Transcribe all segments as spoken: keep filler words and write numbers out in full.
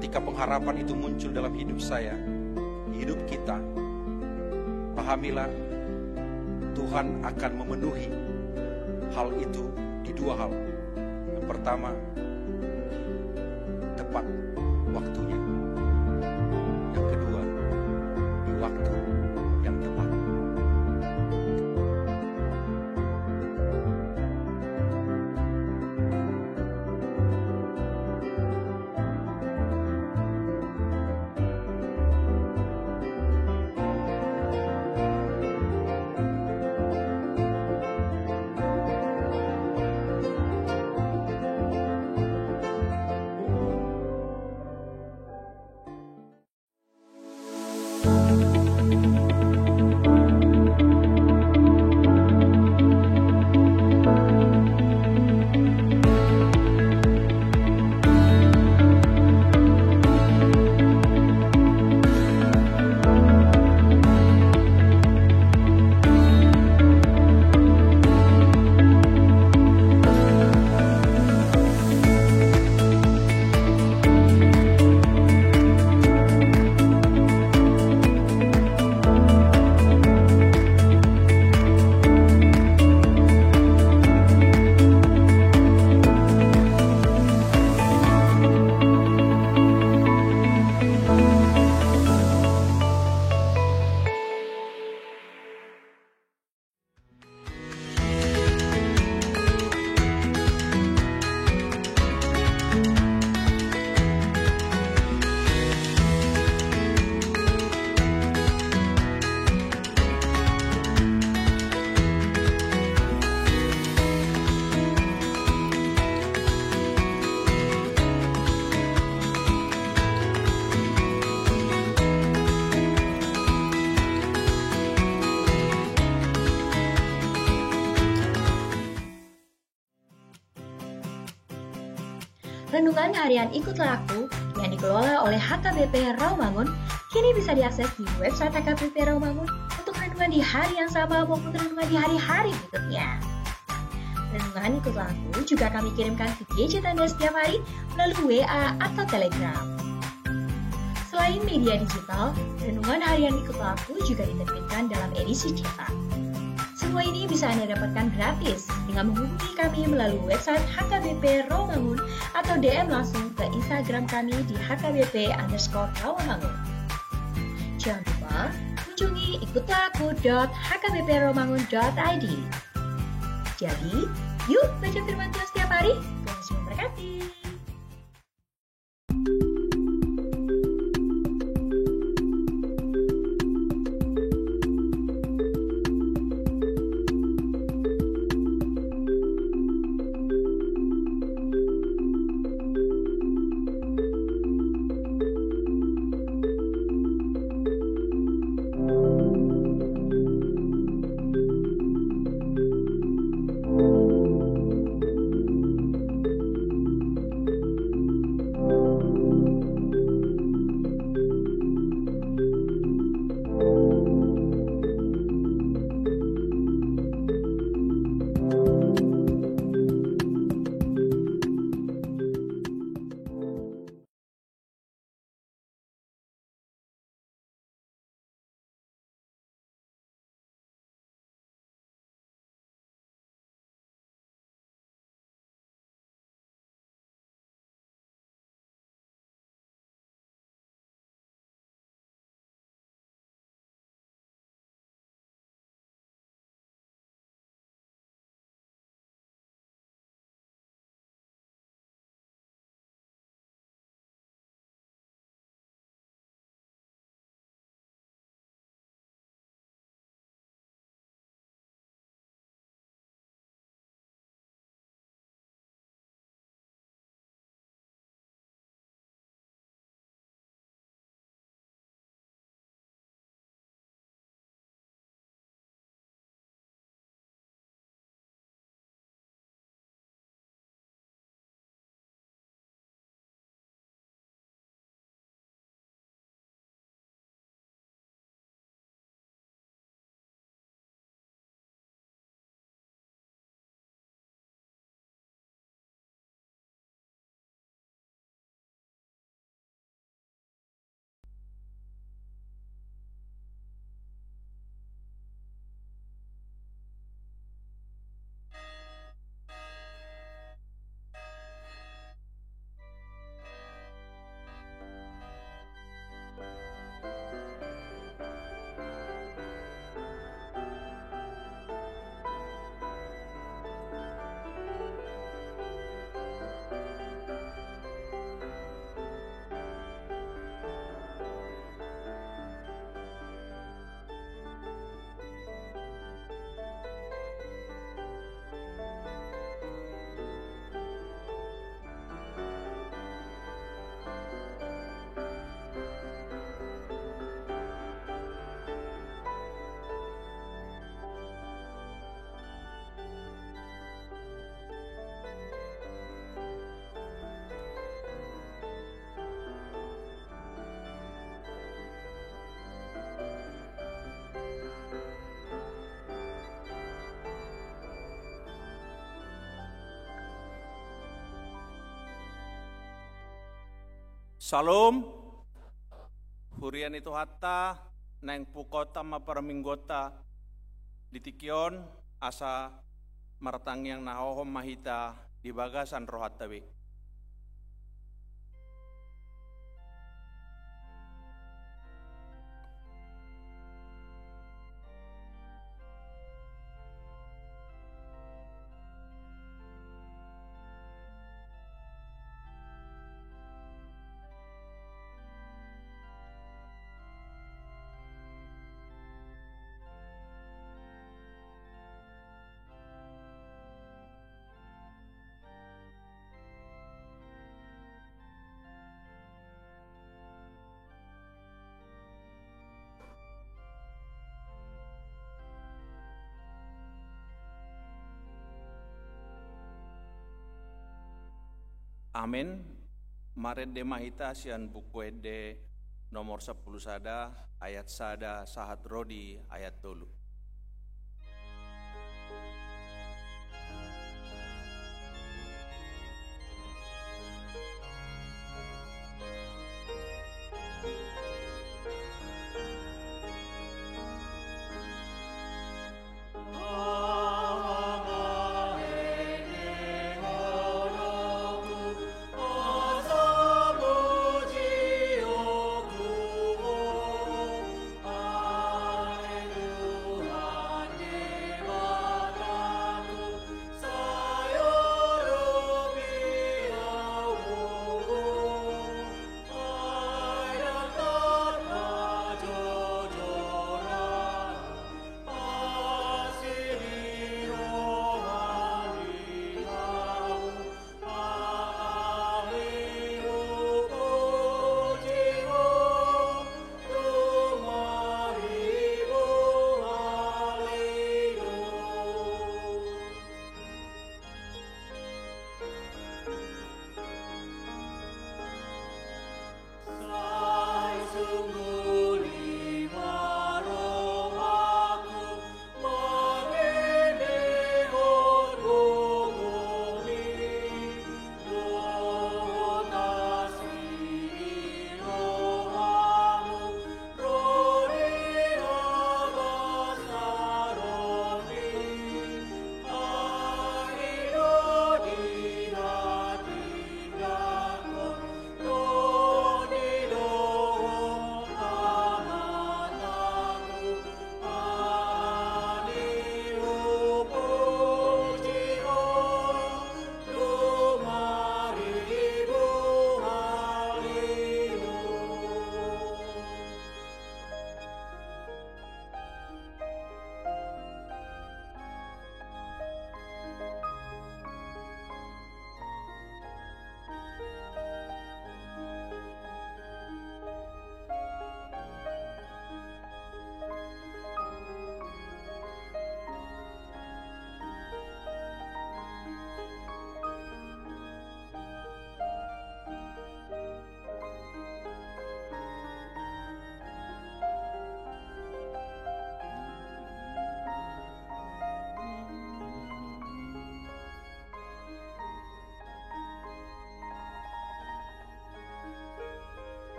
Ketika pengharapan itu muncul dalam hidup saya, hidup kita, pahamilah, Tuhan akan memenuhi hal itu di dua hal. Yang pertama, tepat waktunya. Yang kedua, di waktu yang tepat. Renungan Harian Ikutlah Aku yang dikelola oleh H K B P Rawamangun kini bisa diakses di website H K B P Rawamangun untuk renungan di hari yang sama maupun renungan di hari-hari berikutnya. Renungan Ikutlah Aku juga kami kirimkan ke gadget Anda setiap hari melalui W A atau Telegram. Selain media digital, Renungan Harian Ikutlah Aku juga diterbitkan dalam edisi cetak. Semua ini bisa Anda dapatkan gratis dengan menghubungi kami melalui website H K B P Rawamangun atau D M langsung ke Instagram kami di H K B P underscore Rawamangun. Jangan lupa kunjungi ikutlah aku dot H K B P rawamangun dot I D. Jadi, yuk baca firman Tuhan setiap hari. Tuhan Yesus memberkati. Syalom. Huria ni Tuhanta, naeng pungkaonta ma parmingguonta di tingki on, asa martangiang na hohom ma hita di bagasan rohanta be. Amen. Marende ma hita sian Buku Ende nomor sampulu sada, ayat sada sahat ro di ayat tolu.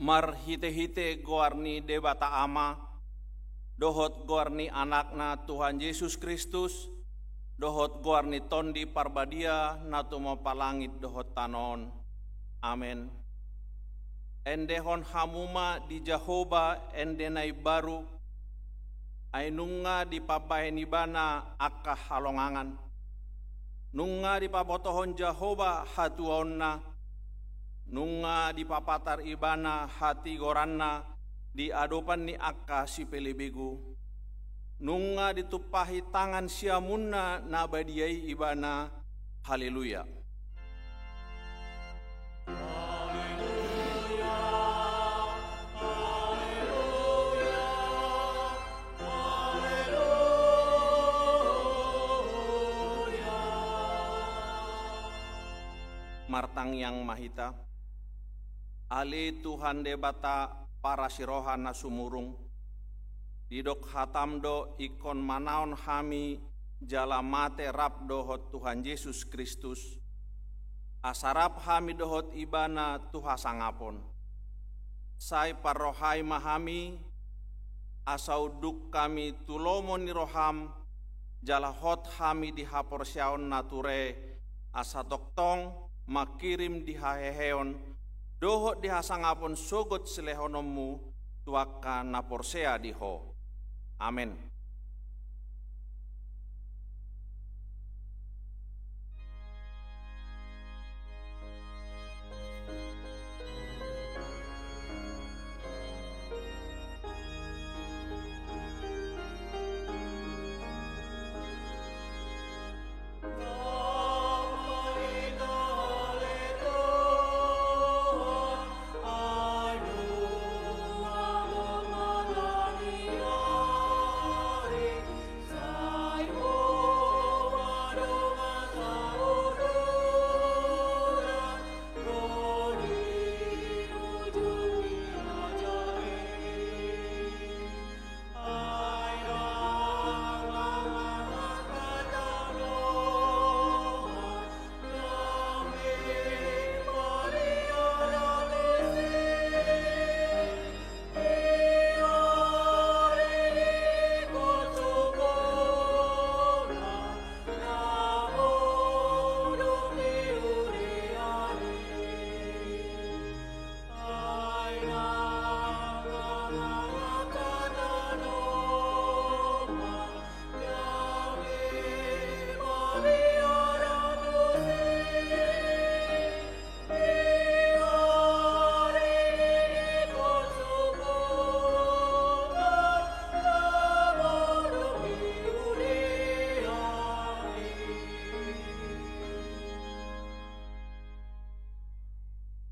Marhitehite goar ni Debata Ama, dohot goar ni Anakna Tuhan Jesus Kristus, dohot goar ni Tondi Parbadia na tumompa langit dohot tano on. Amen. Endehon hamu ma di Jahowa ende na imbaru, ai nunga dipambahen Ibana angka halongangan. Nunga dipabotohon Jahowa hatuaonna, nunga dipapatar ibana hatigoranna di adopan ni angka sipelebegu. Nunga ditumpahi tangan siamunna na badia i ibana. Haleluya. Martangiang ma hita. Ale Tuhan Debata parasi roha na sumurung, didok hatam do ingkon manaon hami jala mate rap dohot Tuhan Jesus Kristus, asa rap hami dohot ibana tu hasangapon. Sai parrohai ma hami, asa unduk hami tu lomo ni roham, jala hot hami di haporseaon na ture, asa tongtong mangkirim di haheheon dohot di hasangapon sogot silehononmu tu angka na porsea di ho. Amen.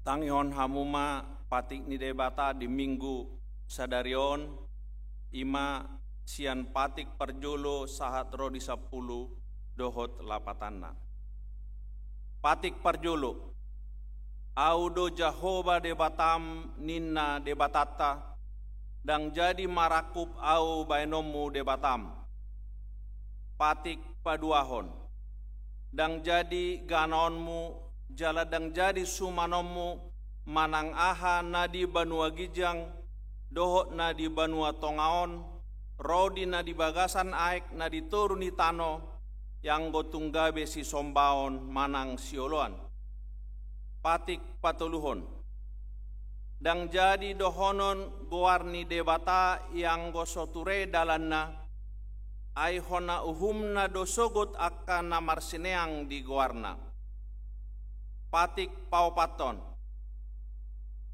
Tangihon hamu ma patik ni Debata di Minggu sadari on, i ma sian patik parjolo sahat ro di sampulu dohot lapatanna. Patik parjolo. Ahu do Jahowa Debatam, ninna Debatanta, ndang jadi marangkup Ahu baenonmu Debatam. Patik paduahon. Ndang jadi ganaonmu, jala ndang jadi sumanonmu, manang aha na di banua ginjang, dohot na di banua tonga on, ro di na di bagasan aek na di toru ni tano, ianggo tung gabe sisombaon manang sioloan. Patik patoluhon. Ndang jadi dohonon goar ni Debata ianggo so ture dalanna, ai hona uhumna do sogot angka na marsineang di goarna. Patik paopathon.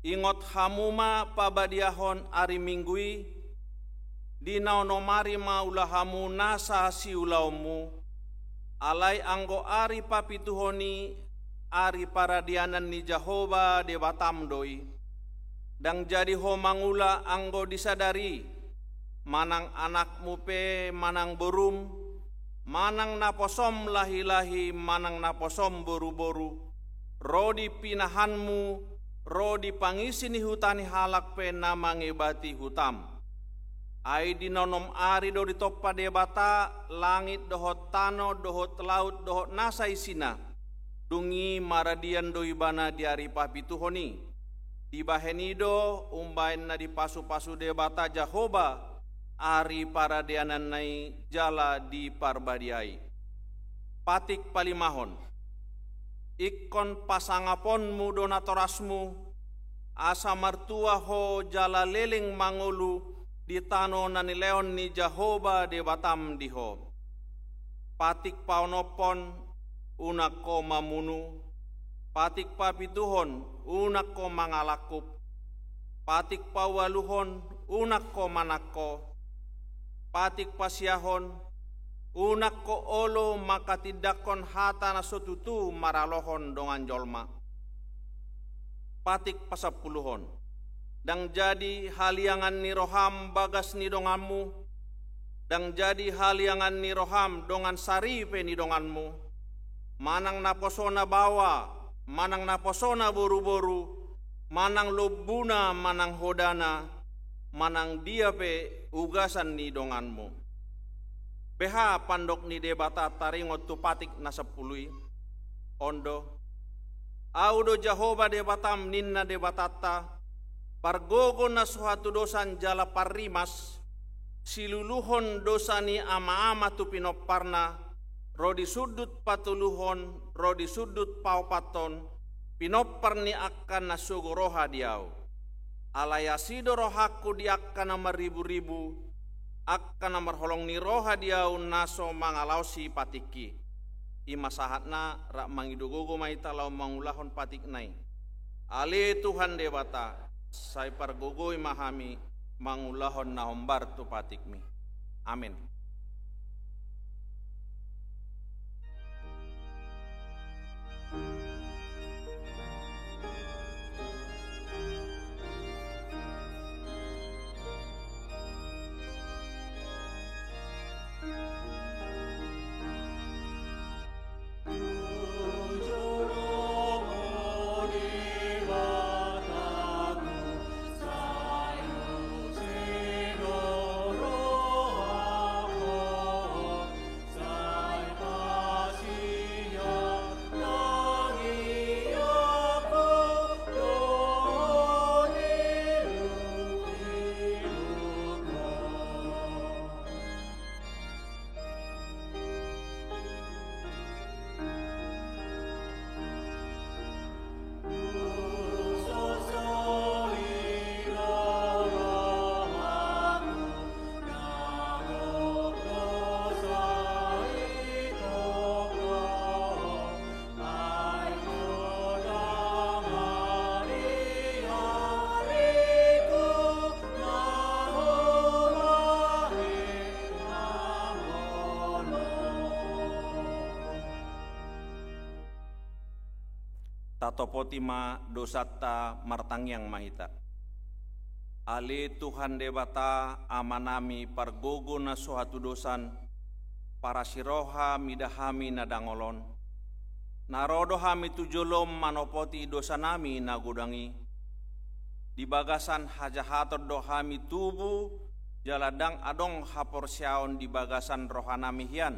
Ingot hamu ma pabadiahon ari Minggu i, di na onom ari ma ula hamu nasa siulaonmu, alai anggo ari papituhon i ari paradianan ni Jahowa Debatam do i. Ndang jadi ho mangula anggo di sadari, manang anakmu pe manang borum, manang naposom lahilahi manang naposom boruboru, ro di pinahanmu, ro di pangisi ni huta ni halak pe na mangebati hutam. Ai di na onom ari do ditompa Debata langit dohot tano dohot laut dohot nasa isina. Dung i maradian do ibana di ari papituhon i. Dibahen i do umbaen na dipasupasu Debata Jahowa ari paradiananna i jala diparbadiai. Patik palimahon. Ingkon pasangaponmu do natorasmu, asa martua ho jala leleng mangolu di tano na nilehon ni Jahowa Debatam di ho. Patik paonomhon. unang ho mamunu, patik papituhon, unang ho mangalangkup, patik paualuhon, unang ho manangko, patik pasiahon, unang ho olo manghatindanghon hata na so tutu maralohon dongan jolma. Patik pasampuluhon. Ndang jadi haliangan ni roham bagas ni donganmu, ndang jadi haliangan ni roham dongan saripe ni donganmu, manang naposona baoa, manang naposona boruboru, manang lombuna, manang hodana, manang dia pe ugasan ni donganmu. Beha pandok ni Debata taringot tu patik na sampulu i? On do: Ahu do Jahowa Debatam, ninna Debatanta, pargogo na so hatudosan jala parrimas, siluluhon dosa ni amaama tu pinomparna, ro di sundut patoluhon, ro di sundut paopathon, pinompar ni angka na sogo roha di Ahu. Alai asi do rohangku di angka na marriburibu, angka na marholong ni roha di Ahu na so mangalaosi patikki. I ma sahatna, rap mangido gogo ma hita laho mangulahon patikna i. Ale Tuhan Debata, sai pargogoi ma hami mangulahon na hombar tu patikmi. Amen. Tatopoti ma dosanta, martangiang ma hita. Ale Tuhan Debata, Amanami, pargogo na so hatudosan, parasi roha mida hami na dangol on. Na ro do hami tu jolom manopoti dosanami na godang i. Di bagasan hajahaton do hami tubu, jala ndang adong haporseaon di bagasan rohanami hian.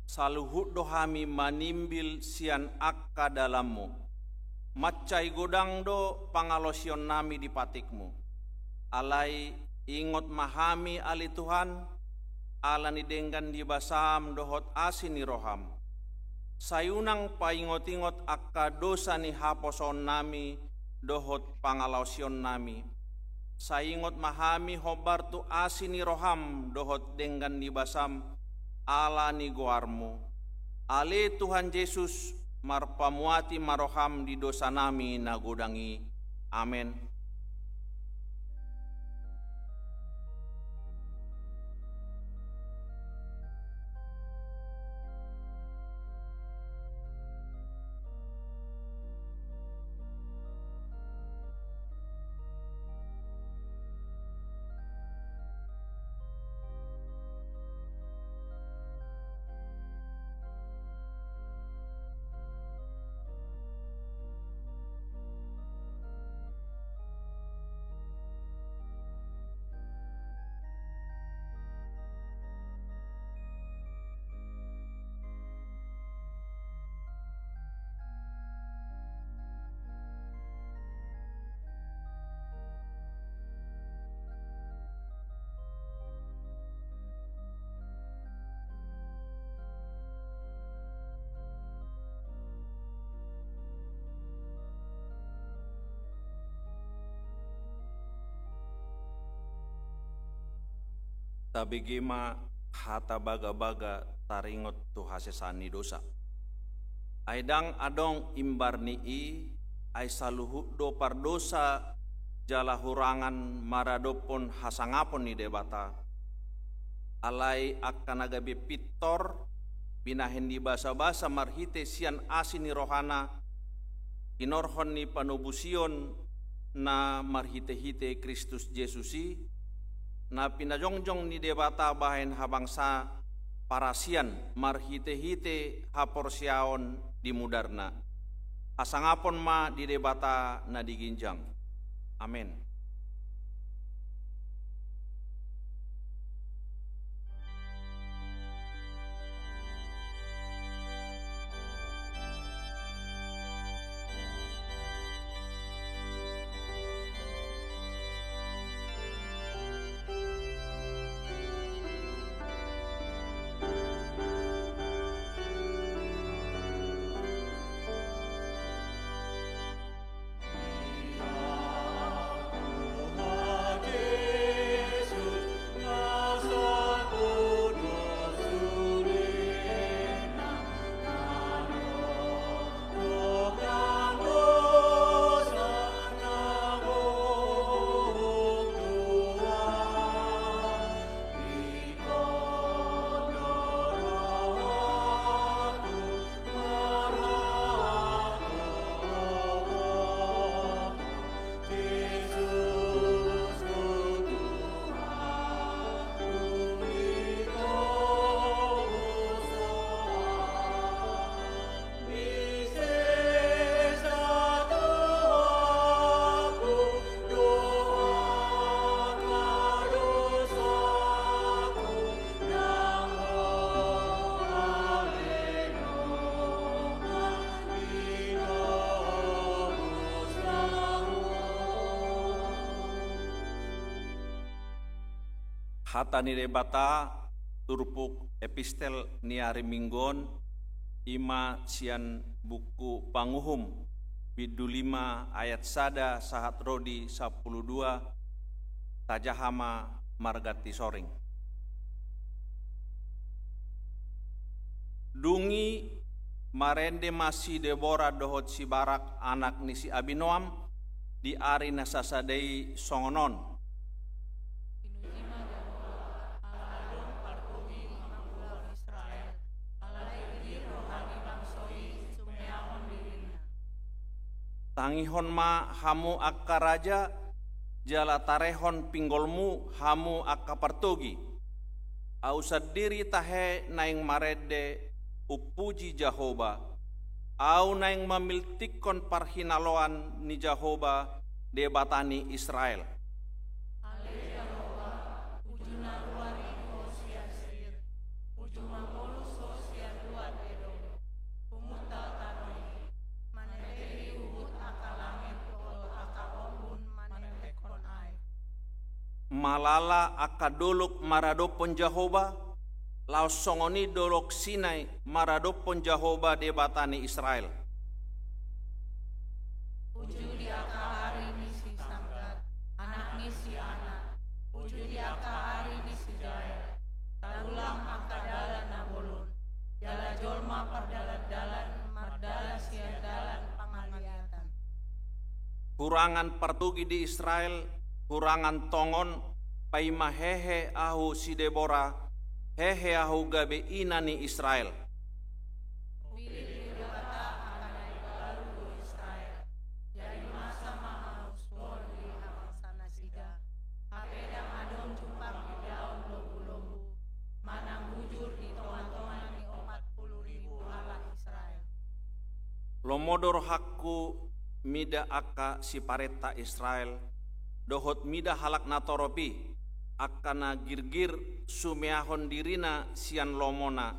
Saluhut do hami manimbil sian angka dalanmu. Mansai godang do pangalaosionnami di patikmu. Alai ingot ma hami, ale Tuhan, ala ni denggan ni basam dohot asi ni roham. Sai unang paingot-ingot angka dosa ni haposoonnami dohot pangalaosionnami. Sai ingot ma hami hombar tu asi ni roham dohot denggan ni basam, ala ni goarmu. Ale Tuhan Jesus, marpamuati ma roham di dosanami na godang i. Amen. Tabege ma hata bagabaga taringot tu hasesaan ni dosa. Ai ndang adong imbar ni i, ai saluhut do pardosa jala hurangan maradophon hasangapon ni Debata. Alai angka na gabe pintor, binahen ni basabasa marhite sian asi ni rohana, hinorhon ni panobusion na marhitehite Kristus Jesus i, na pinajongjong ni Debata bahen habangsa parasian marhitehite haporseaon di mudarna. Hasangapon ma di Debata na di ginjang. Amen. Hata ni Debata, turpuk epistel ni ari Minggu on, i ma sian buku Panguhum, bindu lima ayat sada sahat ro di sampulu dua, tajaha ma marganti soring. Dung i marende ma si Debora dohot si Barak anak ni si Abinoam di ari na sasada i songon on. Pinuji ma Jahowa, ala adong partogi mangula Israel, ala girgir roha ni bangso i sumeahon dirinna. Tangihon ma hamu angka raja, jala tarehon pinggolmu hamu angka partogi. Ahu sandiri tahe naeng marende umpuji Jahowa. Ahu naeng mamiltikkon parhinaloan ni Jahowa, Debata ni Israel. Ale Jahowa, uju na ruar i ho sian Seir, uju mangolus ho sian luat Edom, humuntal tano i, manetehi huhut angka langit dohot angka ombun manetekhon aek. Malala angka dolok maradophon Jahowa, laos songon i dolok Sinai maradophon Jahowa Debata ni Israel. Uju di angka ari ni si Samgar, anak ni si Anat, uju di angka ari ni si Jael, tarulang angka dalan na bolon, jala jolma pardalandalan mardalan sian dalan pangaliatan. Hurangan partogi di Israel, hurangan tongon, paima hehe ahu si Debora, hehe ahu gabe ina ni Israel. Pilih Debata angka na ibaru do Israel. Jadi masa ma ahu suhon di habangsa nasida. Hape ndang adong jumpang idaon lombu-lombu manang bujur di tonga-tonga ni opat pulu ribu halak Israel. Lomo do rohangku mida angka siparenta Israel, dohot mida halak na torop i, angka na girgir sumeahon dirina sian lomona,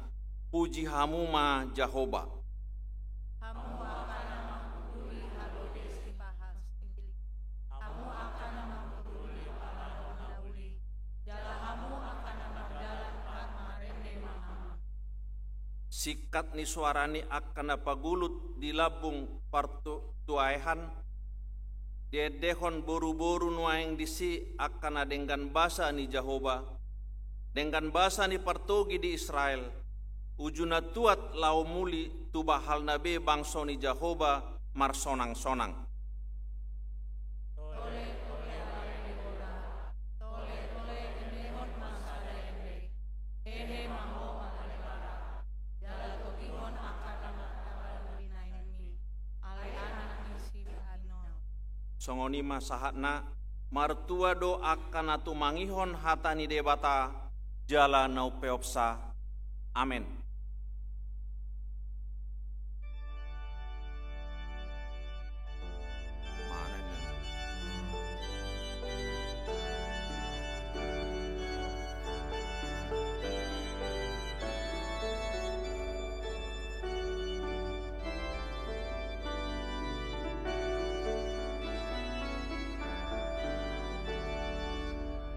puji hamu ma Jahowa. Hamu angka na manghunduli halode sipahas tingklik, hamu angka na manghunduli pangalo na uli, jala hamu angka na mardalan rap marende ma hamu. Singkat ni soara ni angka na pagulut di lambung partuaehan, diendehon boruboru nuaeng disi angka na denggan basa ni Jahowa, denggan basa ni partogi di Israel, uju na tuat laho muli tu bahalna be bangso ni Jahowa marsonang-sonang. Songon i ma sahatna, martua do angka na tumangihon hata ni Debata jala na umpeopsa. Amen.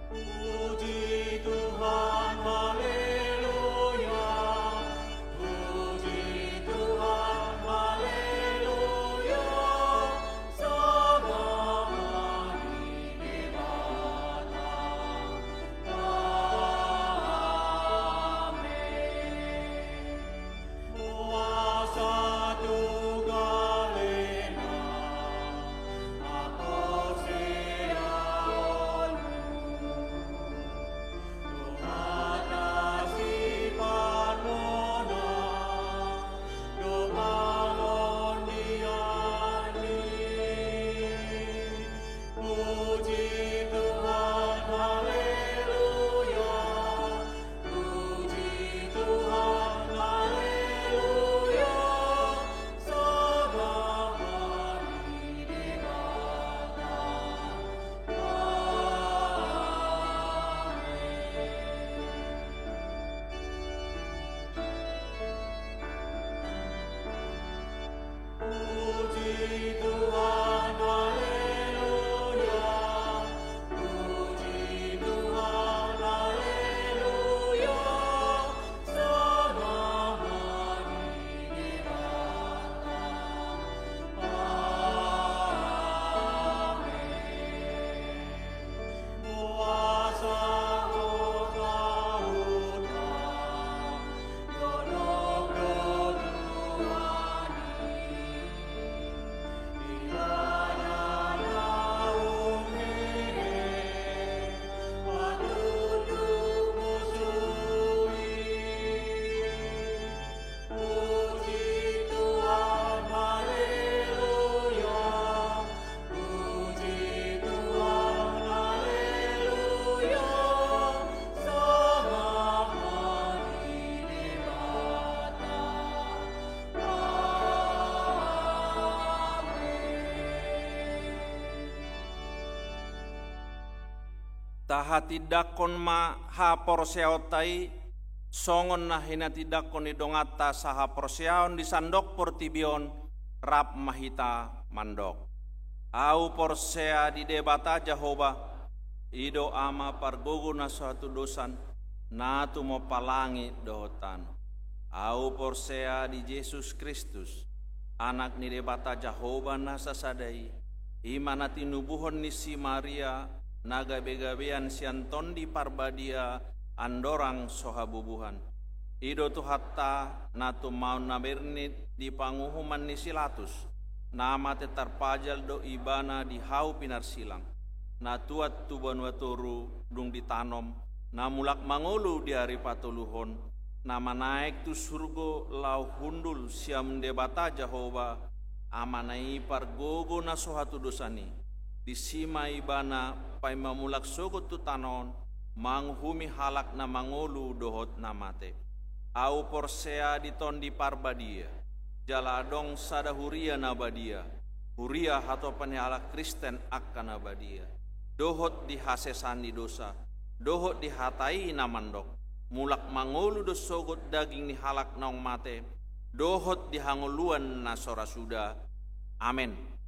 Puji Tuhan, haleluya. Puji Tuhan, haleluya. Sangap ma di Debata. Amen. Puji Tuhan, haleluya. Puji Tuhan, haleluya. Sangap ma di Debata. Amen. Puji Tuhan, haleluya. Puji Tuhan, haleluya. Sangap ma di Debata. Amen. Puji Tuhan, haleluya. Puji Tuhan, haleluya. Sangap ma di Debata. Amen. Tahatindangkon ma haporseaonta i, songon na hinatindangkon ni donganta sahaporseaon di sandok portibi on, rap ma hita mandok. Ahu porsea di Debata Jahowa, i do Ama pargogo na so hatudosan, na tumompa langit dohot tano. Ahu porsea di Jesus Kristus, Anak ni Debata Jahowa na sasada i, i ma na tinubuhon ni si Maria, na gabegabean sian Tondi Parbadia, andorang so habubuhan. I do Tuhanta, na tumaon na bernit di panguhuman ni si Latus, na mate tarpajal do Ibana di hau pinarsilang, na tuat tu banua toru dung ditanom, na mulak mangolu di ari patoluhon, na manaek tu surgo laho hundul sian Debata Jahowa, Amana i pargogo na so hatudosan i. Disi ma Ibana paima mulak sogot tu tano on, manguhumi halak na mangolu dohot na mate. Ahu porsea di Tondi Parbadia, jala adong sada huria na badia, huria hatopan ni halak Kristen angka na badia, dohot di hasesaan ni dosa, dohot di hata i na mandok, mulak mangolu do sogot daging ni halak naung mate, dohot di hangoluan na so ra suda. Amen.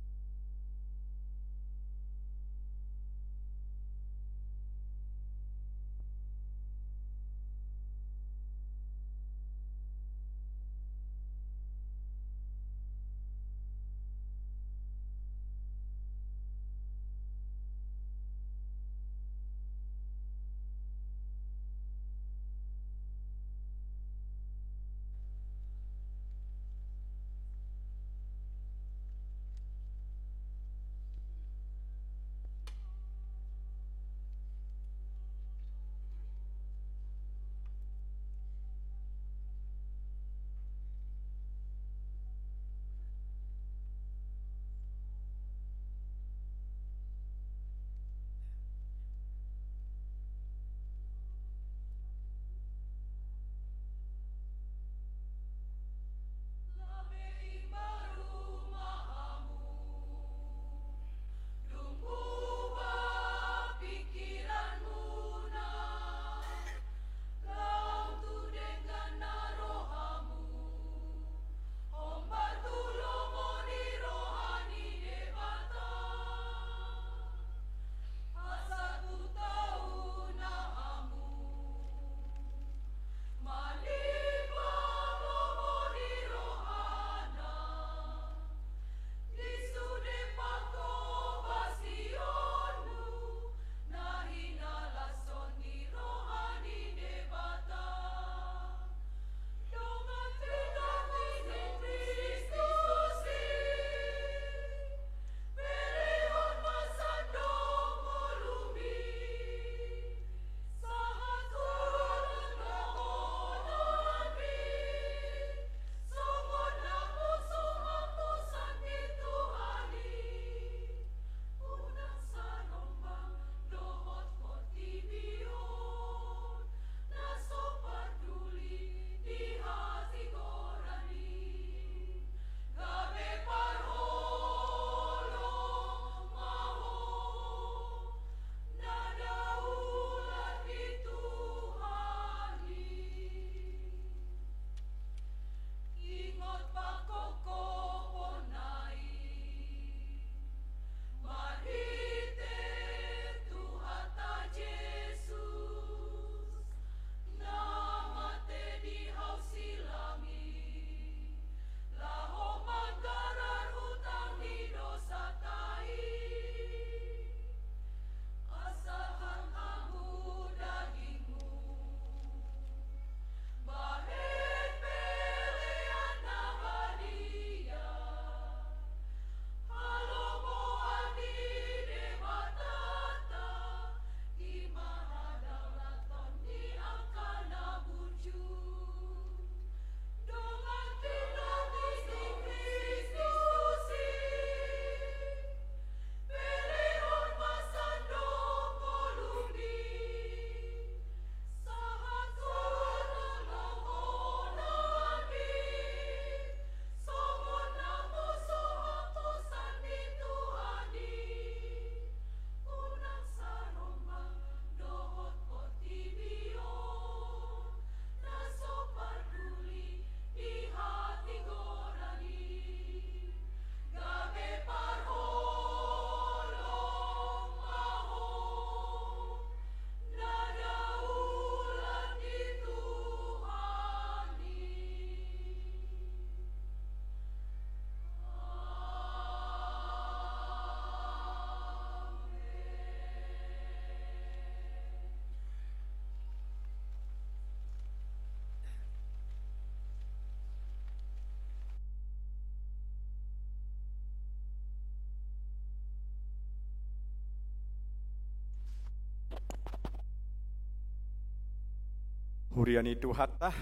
Huria ni Tuhanta,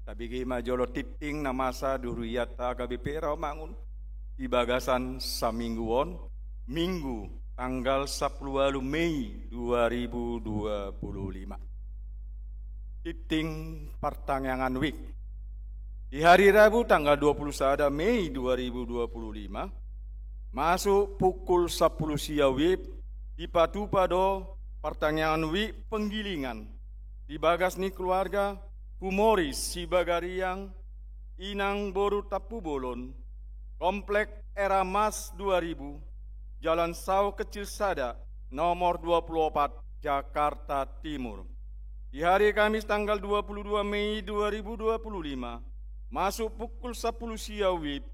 tabege ma jolo tingting na masa di hurianta H K B P Rawamangun di bagasan saminggu on, Minggu tanggal sampulu ualu Mei dua ribu dua pulu lima. Tingting partangiangan wijk. Di hari Rabu tanggal dua pulu sada Mei dua ribu dua pulu lima, masuk pukul sampulu sia wib, dipatupa do partangiangan wijk penggilingan di bagas ni keluarga Humoris Sibagariang, Inang Boru Tampubolon, Komplek Era Mas dua ribu, Jalan Sawo Kecil Sada, nomor dua pulu opat, Jakarta Timur. Di hari Kamis tanggal dua pulu dua Mei dua ribu dua pulu lima, masuk pukul sampulu sia wib,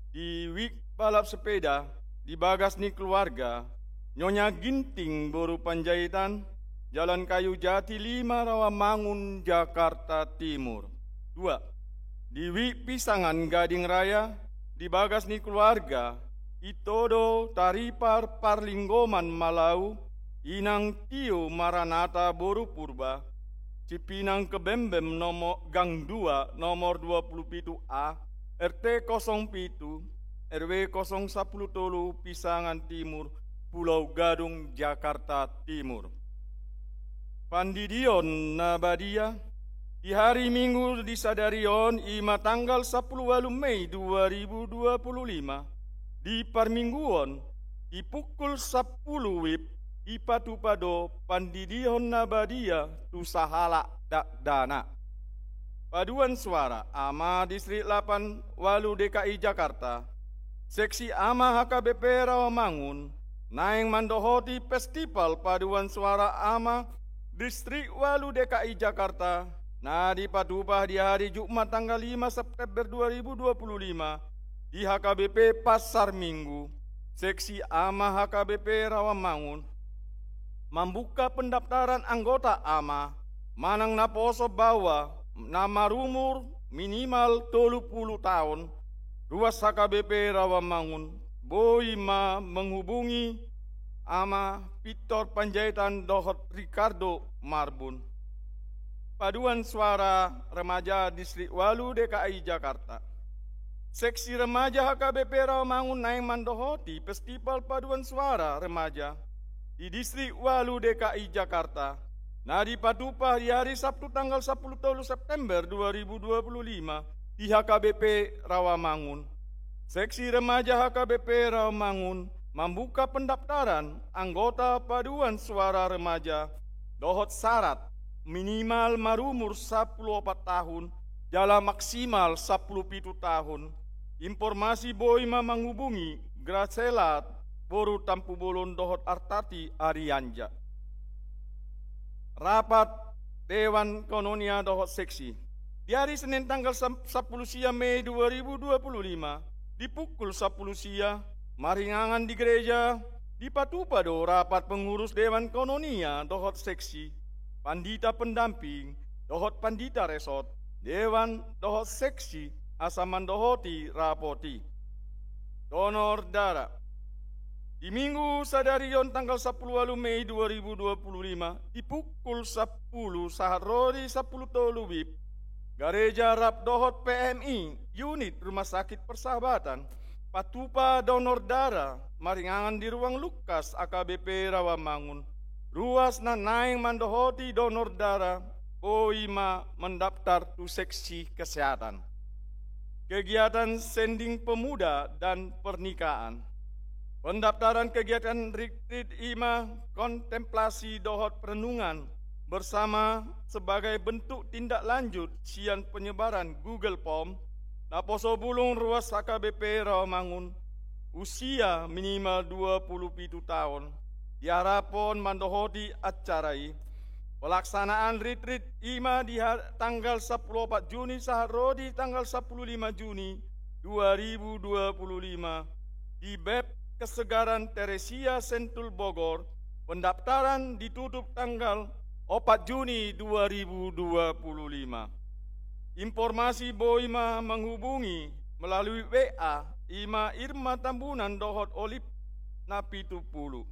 di wijk balap sepeda di bagas ni keluarga Nyonya Ginting Boru Panjaitan, Jalan Kayu Jati lima, Rawamangun, Jakarta Timur. Dua, di wijk pisangan Gading Raya di bagas ni keluarga Itodo Taripar Parlinggoman Malau, Inang Tio Maranata Boru Purba, Cipinang Kebembem nomor gang dua, nomor dua pulu pitu A, R T kosong pitu, R W kosong sampulu tolu, Pisangan Timur, Pulau Gadung, Jakarta Timur. Pandidion na badia di hari Minggu di sadari on, i ma tanggal sampulu ualu Mei dua ribu dua pulu lima, di parmingguon, di pukul sampulu wib, dipatupa do pandidion na badia tu sahalak dakdanak. Paduan suara, Ama Distrik lapan ualu D K I Jakarta, Seksi Ama H K B P Rawamangun, naeng mandohoti Festival Paduan Suara Ama Distrik ualu D K I Jakarta, na dipatupa di hari Jumat tanggal lima September dua ribu dua pulu lima, di H K B P Pasar Minggu. Seksi Ama H K B P Rawamangun mambuka pendaftaran anggota ama manang naposo baoa na marumur minimal tolu pulu taon, ruas H K B P Rawamangun, boi ma menghubungi Ama Victor Panjaitan dohot Ricardo Marbun. Paduan Suara Remaja Distrik ualu D K I Jakarta. Seksi Remaja H K B P Rawamangun naeng mandohoti Festival Paduan Suara Remaja di Distrik ualu D K I Jakarta, na dipatupa di hari Sabtu tanggal sampulu tolu September dua ribu dua pulu lima di H K B P Rawamangun. Seksi Remaja H K B P Rawamangun mambuka pendaftaran anggota Paduan Suara Remaja dohot syarat minimal marumur sampulu opat tahun jala maksimal sampulu pitu tahun. Informasi boi ma manghubungi Gracela Boru Tampubolon dohot Artati Arianja. Rapat Dewan Kononia dohot Seksi. Di hari Senin tanggal sam-, sampulu sia Mei dua ribu dua pulu lima, di pukul sampulu sia, maringanan di gereja, dipatupa do rapat pengurus Dewan Kononia dohot Seksi, pandita pendamping dohot pandita resort, dewan dohot seksi, asa mandohoti rapot i. Donor darah. Di Minggu sadari on tanggal sampulu ualu Mei dua ribu dua pulu lima, di pukul sampulu sahat ro di sampulu tolu wib, gareja rap dohot P M I, unit Rumah Sakit Persahabatan, patupa donor darah maringanan di ruang Lukas A K B P Rawamangun, ruas na naeng mandohoti donor darah boi ma mendaftar tu seksi kesehatan. Kegiatan sending pemuda dan pernikahan. Pendaftaran kegiatan retreat i ma kontemplasi dohot perenungan bersama sebagai bentuk tindak lanjut sian penyebaran Google Form, naposo bulung ruas A K B P Rawamangun, usia minimal dua pulu pitu taon, diharapon mandohoti acara i. Pelaksanaan retreat i ma di ha-, tanggal sampulu opat Juni sahat ro di tanggal sampulu lima Juni dua ribu dua pulu lima di B E P Kesegaran Teresia Sentul Bogor. Pendaftaran ditutup tanggal opat Juni dua ribu dua pulu lima. Informasi boi ma menghubungi melalui W A, i ma Irma Tambunan dohot Olive na pitu pulu.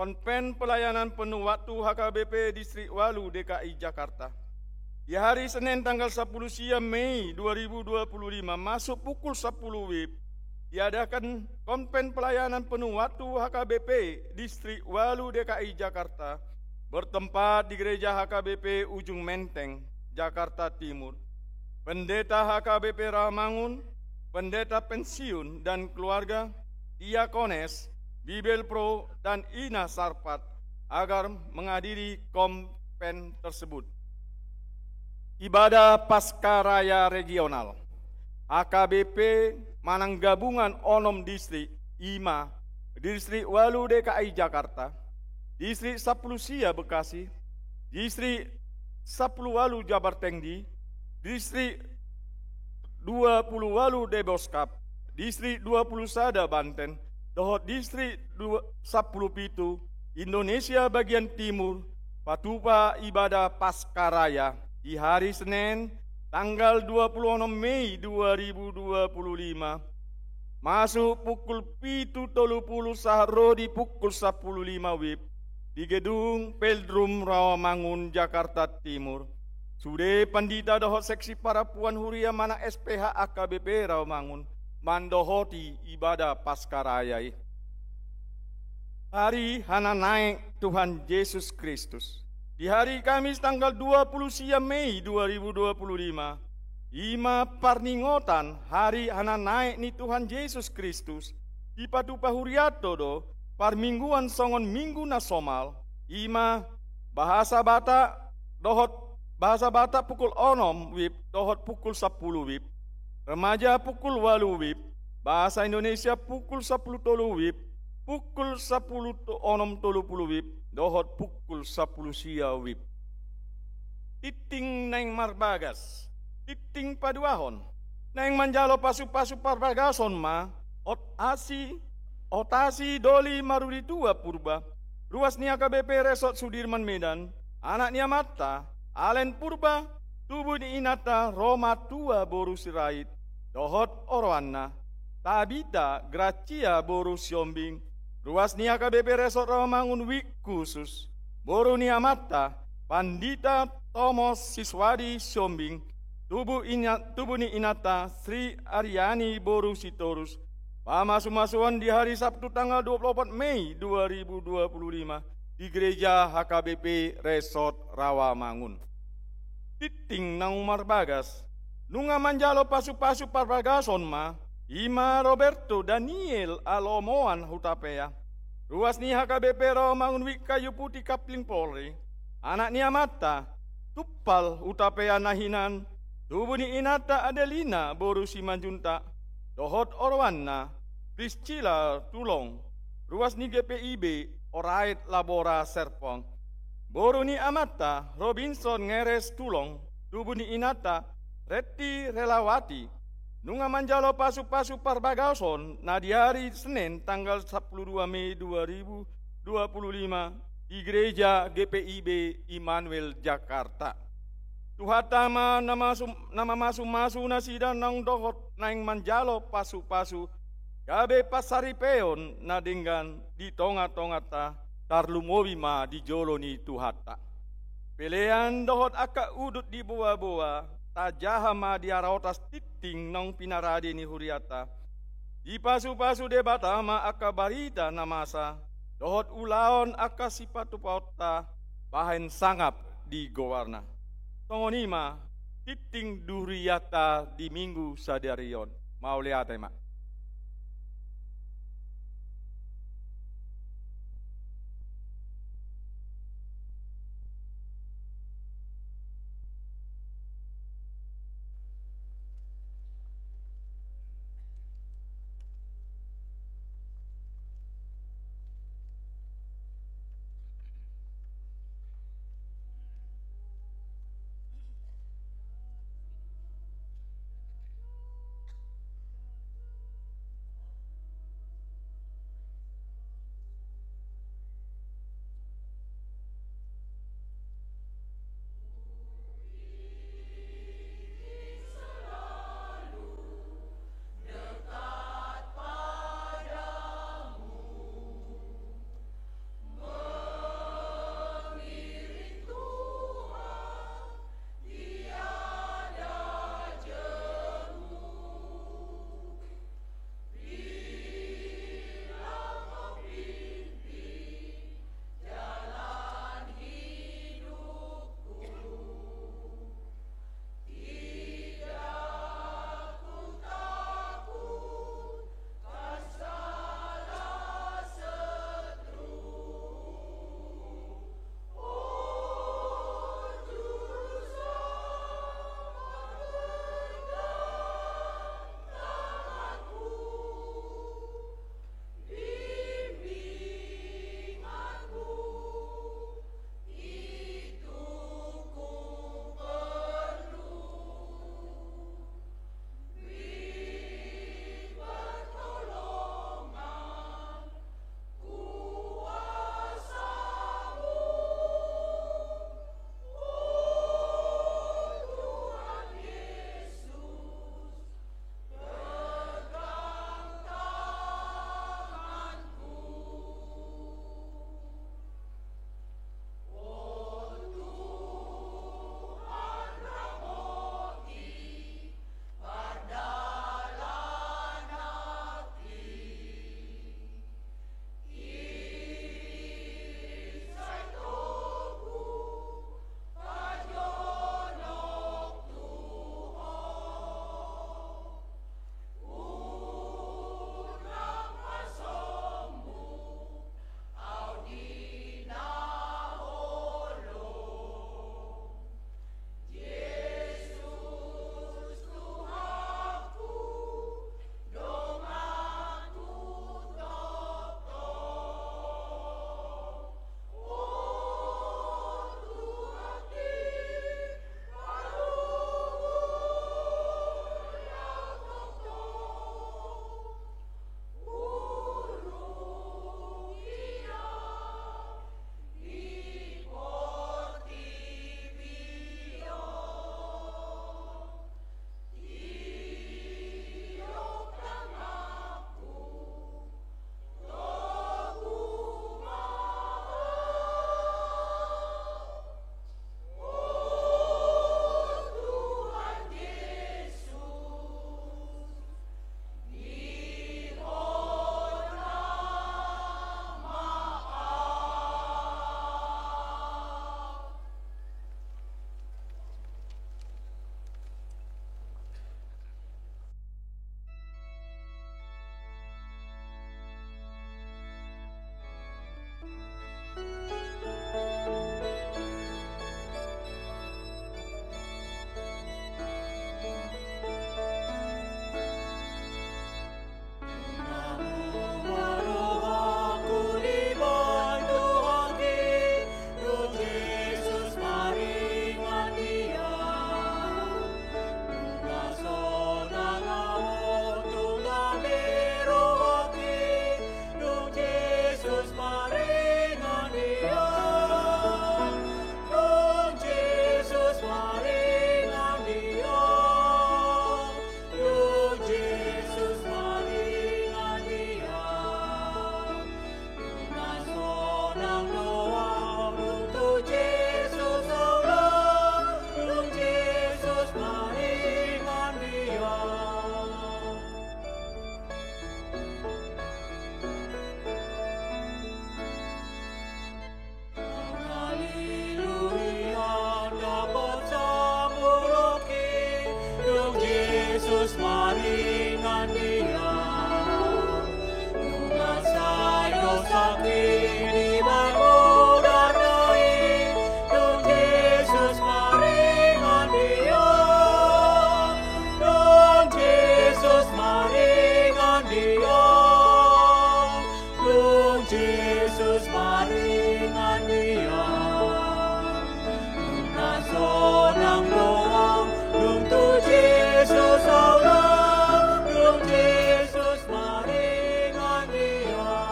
Konven pelayanan penuh waktu H K B P Distrik ualu D K I Jakarta. Di hari Senin tanggal sapuluh sia Mei dua ribu dua puluh lima masuk pukul sapuluh wib, diadakan konven pelayanan penuh waktu H K B P Distrik walu D K I Jakarta, bertempat di Gereja H K B P Ujung Menteng, Jakarta Timur. Pendeta H K B P Rawamangun, pendeta pensiun dan keluarga, diakones, Bibelvrouw, dan Ina Sarpat agar menghadiri konven tersebut. Ibadah Pasca Raya Regional. H K B P manang gabungan onom distrik, i ma Distrik walu D K I Jakarta, Distrik sapuluh sia Bekasi, Distrik sapuluh walu Jabar Tengdi, Distrik dua puluh walu Deboskap, Distrik dua puluh sada Banten, dohot Distrik dua, sapuluh pitu Indonesia bagian timur, patupa ibadah Pasca Raya di hari Senin, tanggal dua puluh onom Mei dua ribu dua puluh lima, masuk pukul pitu tolu puluh sahat ro di pukul sapuluh lima wib di gedung Pildrum Rawamangun, Jakarta Timur. Sude pandita dohot seksi parapuan huria manang S P H A K B P Rawamangun mandohoti ibadah Pasca Raya i. Hari Hananaek Tuhan Jesus Kristus. Di hari Kamis tanggal dua puluh sia Mei dua ribu dua puluh lima, i ma parningotan Hari Hananaek ni Tuhan Jesus Kristus, dipatupa hurianta do parmingguan songon minggu na somal, i ma bahasa Batak dohot bahasa Batak pukul onom wib dohot pukul sapuluh wib, remaja pukul walu wib, bahasa Indonesia pukul sapuluh tolu wib, pukul sapuluh to-, onom tolu puluh wib, dohot pukul sapuluh sia wib. Tingting naeng marbagas, tingting paduahon, naeng manjalo pasu-pasu parbagason ma, Ot Asi, Ot Asi Doli Maruritua Purba, ruas ni H K B P Resort Sudirman Medan, anak ni amanta, Alen Purba, tubu ni inanta Roma Tua boru Sirait, dohot oroanna, Tabita Gracia boru Siombing, ruas ni H K B P Resort Rawamangun Wijk Khusus, boru ni amanta, Pandita Tomos Siswadi Siombing, tubu ina-, tubu ni inanta Sri Aryani boru Sitorus, pamasu-masuon di hari Sabtu tanggal dua puluh opat Mei dua ribu dua puluh lima di Gereja H K B P Resort Rawamangun. Tingting naung marbagas, nunga manjalo pasu-pasu parbagason ma, i ma Roberto Daniel Alomoan Hutapea, ruas ni H K B P Rawamangun Wijk Kayu Putih Kapling Polri, anak ni amanta, Tumpal Hutapea na hinan, tubu ni inanta Adelina boru Simanjuntak, dohot oroanna, Priscilla Tulong, ruas ni G P I B Oraet Labora Serpong, boru ni amanta, Robinson Ngeres Tulong, tubu ni inanta, Retti Relawati, nunga manjalo pasu-pasu parbagason na di ari Senin tanggal sapuluh dua Mei dua ribu dua puluh lima di Gereja G P I B Immanuel Jakarta. Tuhanta ma na masu-, na mamasu-masu nasida naung dohot naeng manjalo pasu-pasu, gabe pansaripeon na denggan di tonga-tonganta, tarlumobi ma di jolo ni Tuhanta. Pelean dohot angka udut di boa-boa, tajaha ma di araotas tingting naung pinarade ni hurianta. Dipasu-pasu Debata ma angka barita na masa, dohot ulaon angka sipatupaonta, bahen sangap di goarna. Songon i ma, tingting di hurianta di minggu sadari on. Mauliate ma. Nang doang dung tu Jesus au laho, dung Jesus maringan di au. Haleluya, dapot sabolongki, dung Jesus maringan di au. Nunga sai dosa dibaen mudarna i, dung Jesus maringan di au. Dung Jesus maringan di au. Dung Jesus maringan di au. Nunga sonang do au, dung tu Jesus au laho, dung Jesus maringan di au.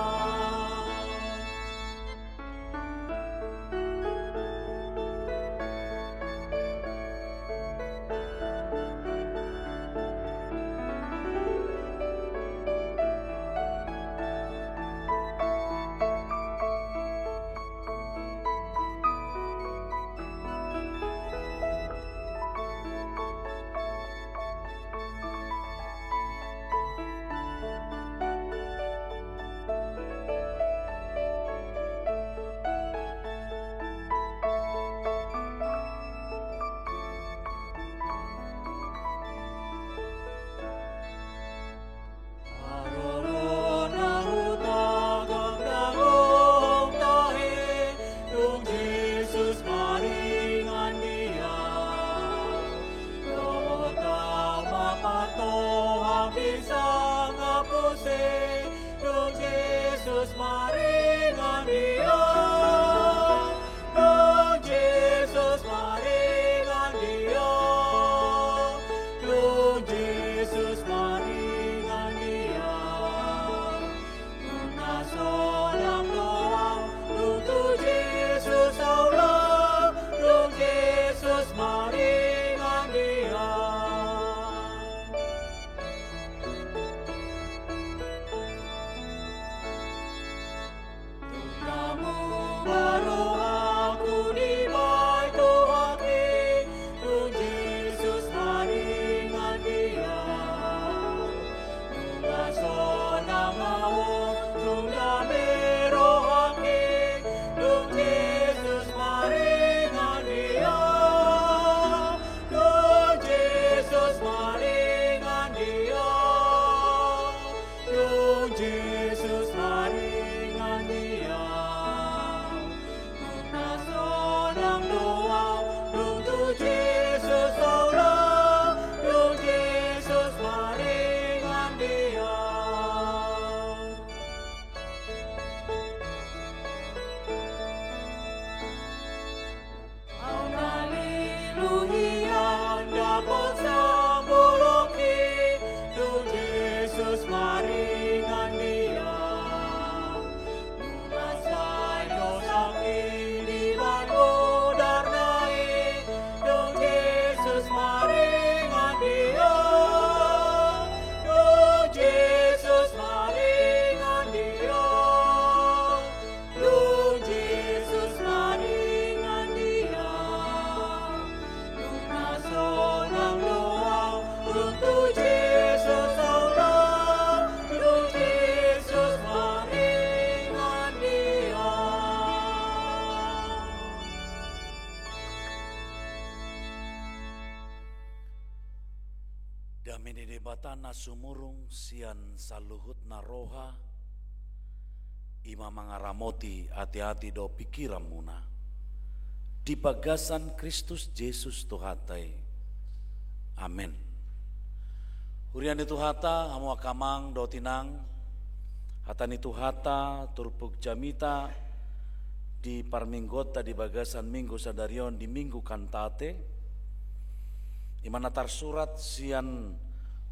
Haroro na hutangkang na lohong tahe, dung Jesus maringan di au. Dohot au ma partohap di sangap muse, dung Jesus maringan di au. Dung Jesus maringan di au. Dung Jesus maringan di au. Nunga sonang do au, dung tu Jesus au laho, dung Jesus maringan di au. Dung dame ma rohangku dibaen Tuhan i, dung Jesus maringan di au. Nunga sonang au, dung dame rohangki, dung Jesus maringan di au. Dung Jesus maringan di au. Dung Jesus maringan di au. Nunga sonang do au, dung tu Jesus au laho, dung Jesus maringan di au. Au na lilu hian dapot sabolongki, dung Jesus maringan di au. Nunga sai dosangki dibaen mudarna i, dung Jesus maringan di au. Dung Jesus maringan di au. Dung Jesus maringan di au. Nunga sonang do au, dung tu Jesus au laho, dung Jesus maringan di au. Dame ni Debata na sumurung sian saluhutna roha, i ma mangaramoti ateate dohot pingkiranmuna di bagasan Kristus Jesus Tuhanta i. Amen. Huria ni Tuhanta, hamu angka amang dohot inang, hata ni Tuhanta turpuk jamita di parmingguonta di bagasan minggu sadari on di Minggu Kantate, i ma na tarsurat sian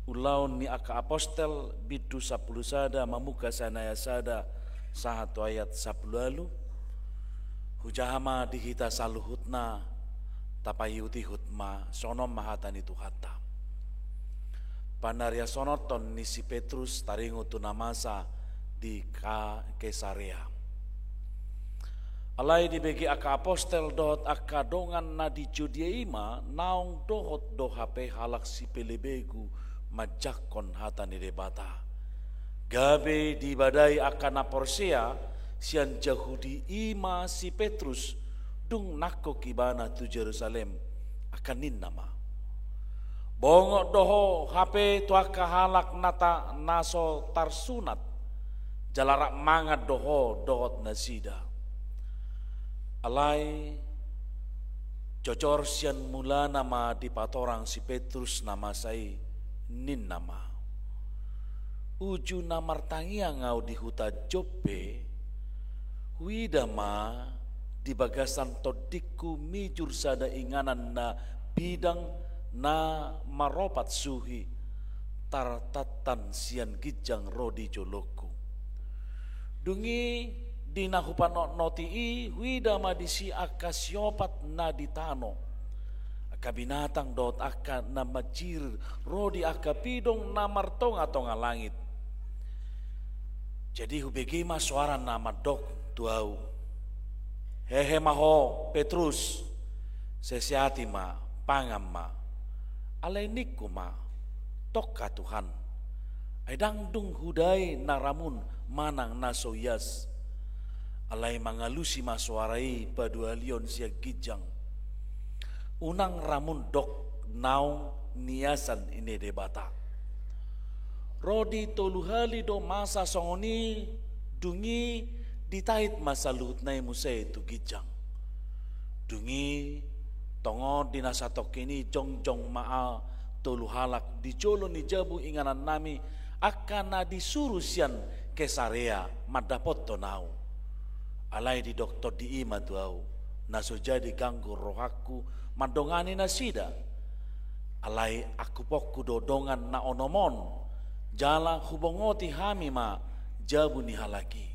Ulaon ni angka Apostel, bindu sampulu sada, mamungka sian ayat sada sahat tu ayat sampulu ualu. Hujaha ma di hita saluhutna, tapaihutihut ma, songon on ma hata ni Tuhanta. Panariashononhon ni si Petrus taringot tu na masa di Ka-, Kaisarea. Alai dibege angka apostel dohot angka dongan na di Judea i ma naung dohot do hape halak sipelebegu manjangkon hata ni Debata. Gabe dibadai angka na porsea sian Jahudi i ma si Petrus, dung nangkok ibana tu Jerusalem, angka ninna ma: Bongot do ho hape tu angka halak na ta-, na so tarsunat, jala rap mangan do ho dohot nasida. Alai jojor sian mulana ma dipatorang si Petrus na masa i, ninna ma: Uju na martangiang ahu di huta Joppe, huida ma di bagasan tondingku mijur sada inganan na bidang na maropat suhi, tartantan sian ginjang ro di jolongku. Dung i di na hupanotnoti i, huida ma disi angka siopat na di tano, angka binatang dohot angka na manjirir ro di angka pidong na martongatonga langit. Jadi hubege ma soara na mandok tu ahu: Hehe ma ho, Petrus, seseati ma, pangan ma. Alai ningku ma: Tongka Tuhan, ai ndang dung hudai na ramun manang na so ias. Alai mangalusi ma soara i paduahalion sian ginjang: Unang ramun dok naung niasan ni Debata. Ro di tolu hali do masa songon i, dung i ditait ma saluhutna i muse tu ginjang. Dung i tongon di na satongkin i jongjong ma tolu halak di jolo ni jabu inganannami, angka na disuru sian Kesarea mandapothon ahu. Alai didok Tondi i ma tu ahu: Na so jadi ganggu rohangku mandongani nasida. Alai angkuponku do dongan na onom on, jala hubongoti hami ma jabu ni halak i.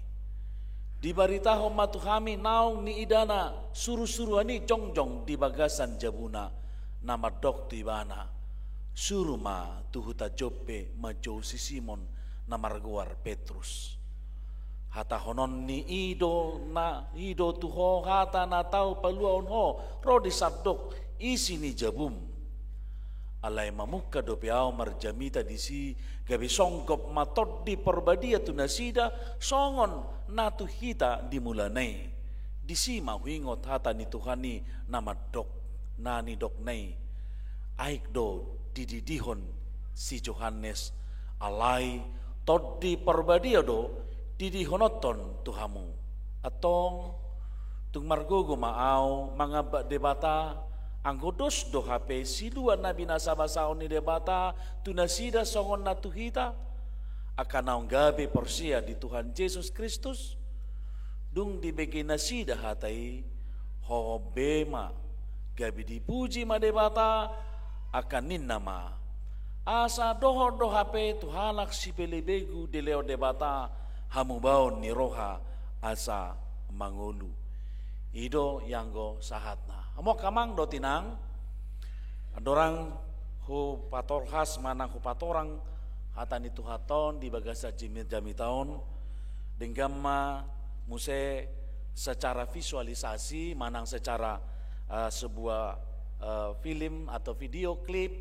Dibaritahon ma tu hami naung niidana surusuruan i jongjong di bagasan jabuna, na mandok tu ibana: Suru ma tu huta Joppe manjou si Simon na margoar Petrus. Hatahononni i do na, i do tu ho hata na tau paluahon ho ro di sandok isi ni jabum. Alai mamungka dope ahu marjamita disi, gabe songgop ma Tondi Parbadia tu nasida, songon na tu hita di mulana i. Disi ma huingot hata ni Tuhan i na mandok, na nidokna i: Aek do dididihon si Johannes, alai Tondi Parbadia do didihononhon tu hamu. Antong, tung margogo ma ahu mangambat Debata, anggo dos do hape silua na binasabasaon ni Debata tu nasida songon na tu hita, angka naung gabe porsea di Tuhan Jesus Kristus? Dung dibege nasida hata i, hohom be ma, gabe dipuji ma Debata, angka ninna ma: Asa dohot do hape tu halak sipelebegu dilehon Debata hamubaon ni roha asa mangolu. I do ianggo sahatna. Hamu angka amang dohot inang, andorang hupatorhas manang hupatorang hata ni Tuhanta on di bagasan jami-, jamita on, denggan ma muse secara visualisasi manang secara, eh, sebuah, eh, film atau video klip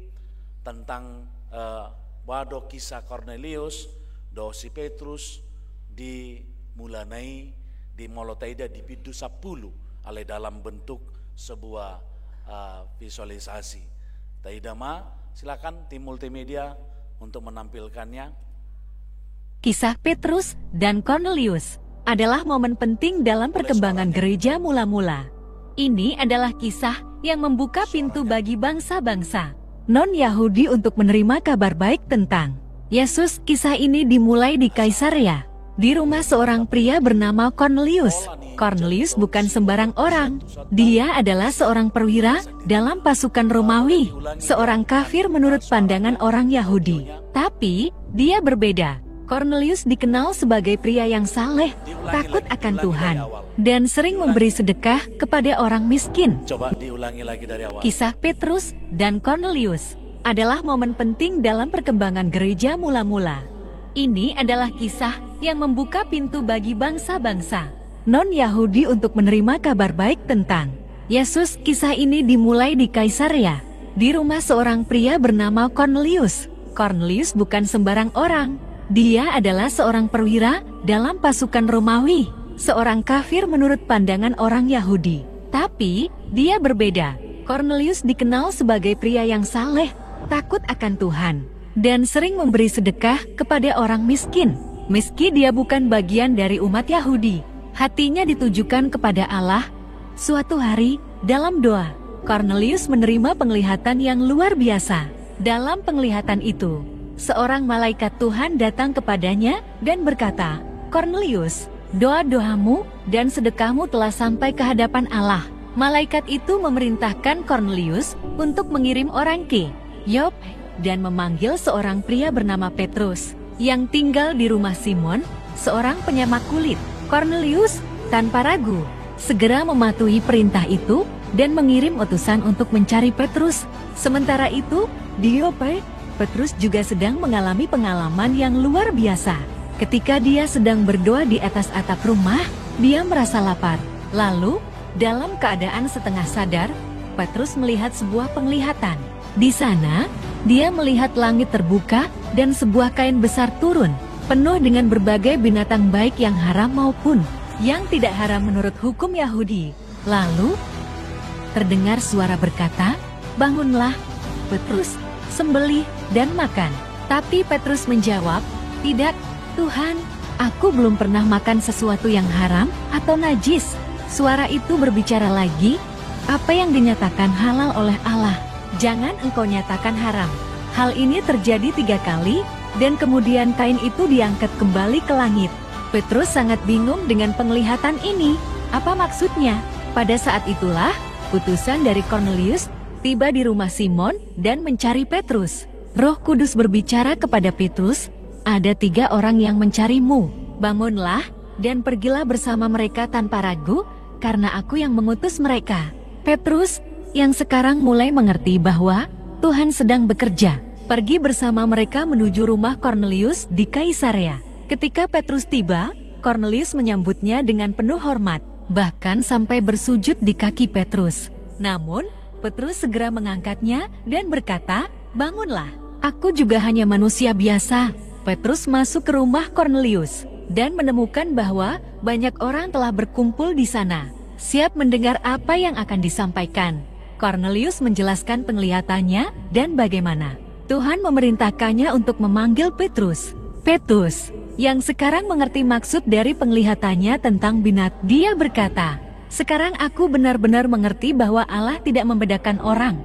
tentang, eh, boha do kisah Kornelius dohot si Petrus di mulana i, di molo taida di bindu sampulu, alai dalam bentuk sebuah, eh, visualisasi. Taida ma, silakan tim multimedia untuk menampilkannya. Kisah Petrus dan Kornelius adalah momen penting dalam perkembangan gereja mula-mula. Ini adalah kisah yang membuka pintu bagi bangsa-bangsa non-Yahudi untuk menerima kabar baik tentang Yesus. Kisah ini dimulai di Kaisarea, di rumah seorang pria bernama Kornelius. Kornelius bukan sembarang orang. Dia adalah seorang perwira dalam pasukan Romawi, seorang kafir menurut pandangan orang Yahudi. Tapi, dia berbeda. Kornelius dikenal sebagai pria yang saleh, takut akan Tuhan, dan sering memberi sedekah kepada orang miskin. Coba diulangi lagi dari awal. Kisah Petrus dan Kornelius adalah momen penting dalam perkembangan gereja mula-mula. Ini adalah kisah yang membuka pintu bagi bangsa-bangsa non-Yahudi untuk menerima kabar baik tentang Yesus. Kisah ini dimulai di Kaisarea, di rumah seorang pria bernama Kornelius. Kornelius bukan sembarang orang. Dia adalah seorang perwira dalam pasukan Romawi, seorang kafir menurut pandangan orang Yahudi. Tapi, dia berbeda. Kornelius dikenal sebagai pria yang saleh, takut akan Tuhan, dan sering memberi sedekah kepada orang miskin. Meski dia bukan bagian dari umat Yahudi, hatinya ditujukan kepada Allah. Suatu hari, dalam doa, Kornelius menerima penglihatan yang luar biasa. Dalam penglihatan itu, seorang malaikat Tuhan datang kepadanya dan berkata, "Kornelius, doa-doamu dan sedekahmu telah sampai ke hadapan Allah." Malaikat itu memerintahkan Kornelius untuk mengirim orang ke Yope dan memanggil seorang pria bernama Petrus yang tinggal di rumah Simon, seorang penyamak kulit. Kornelius, tanpa ragu, segera mematuhi perintah itu dan mengirim utusan untuk mencari Petrus. Sementara itu, di Yope, Petrus juga sedang mengalami pengalaman yang luar biasa. Ketika dia sedang berdoa di atas atap rumah, dia merasa lapar. Lalu, dalam keadaan setengah sadar, Petrus melihat sebuah penglihatan. Di sana, dia melihat langit terbuka dan sebuah kain besar turun, penuh dengan berbagai binatang baik yang haram maupun yang tidak haram menurut hukum Yahudi. Lalu, terdengar suara berkata, "Bangunlah, Petrus, sembelih dan makan." Tapi Petrus menjawab, "Tidak, Tuhan, aku belum pernah makan sesuatu yang haram atau najis." Suara itu berbicara lagi, "Apa yang dinyatakan halal oleh Allah, jangan engkau nyatakan haram." Hal ini terjadi tiga kali, dan kemudian kain itu diangkat kembali ke langit. Petrus sangat bingung dengan penglihatan ini. Apa maksudnya? Pada saat itulah, utusan dari Kornelius tiba di rumah Simon dan mencari Petrus. Roh Kudus berbicara kepada Petrus, "Ada tiga orang yang mencarimu. Bangunlah dan pergilah bersama mereka tanpa ragu, karena aku yang mengutus mereka." Petrus, yang sekarang mulai mengerti bahwa Tuhan sedang bekerja, pergi bersama mereka menuju rumah Kornelius di Kaisarea. Ketika Petrus tiba, Kornelius menyambutnya dengan penuh hormat, bahkan sampai bersujud di kaki Petrus. Namun, Petrus segera mengangkatnya dan berkata, "Bangunlah. Aku juga hanya manusia biasa." Petrus masuk ke rumah Kornelius dan menemukan bahwa banyak orang telah berkumpul di sana, siap mendengar apa yang akan disampaikan. Kornelius menjelaskan penglihatannya dan bagaimana Tuhan memerintahkannya untuk memanggil Petrus. Petrus, yang sekarang mengerti maksud dari penglihatannya tentang binat, dia berkata, "Sekarang aku benar-benar mengerti bahwa Allah tidak membedakan orang,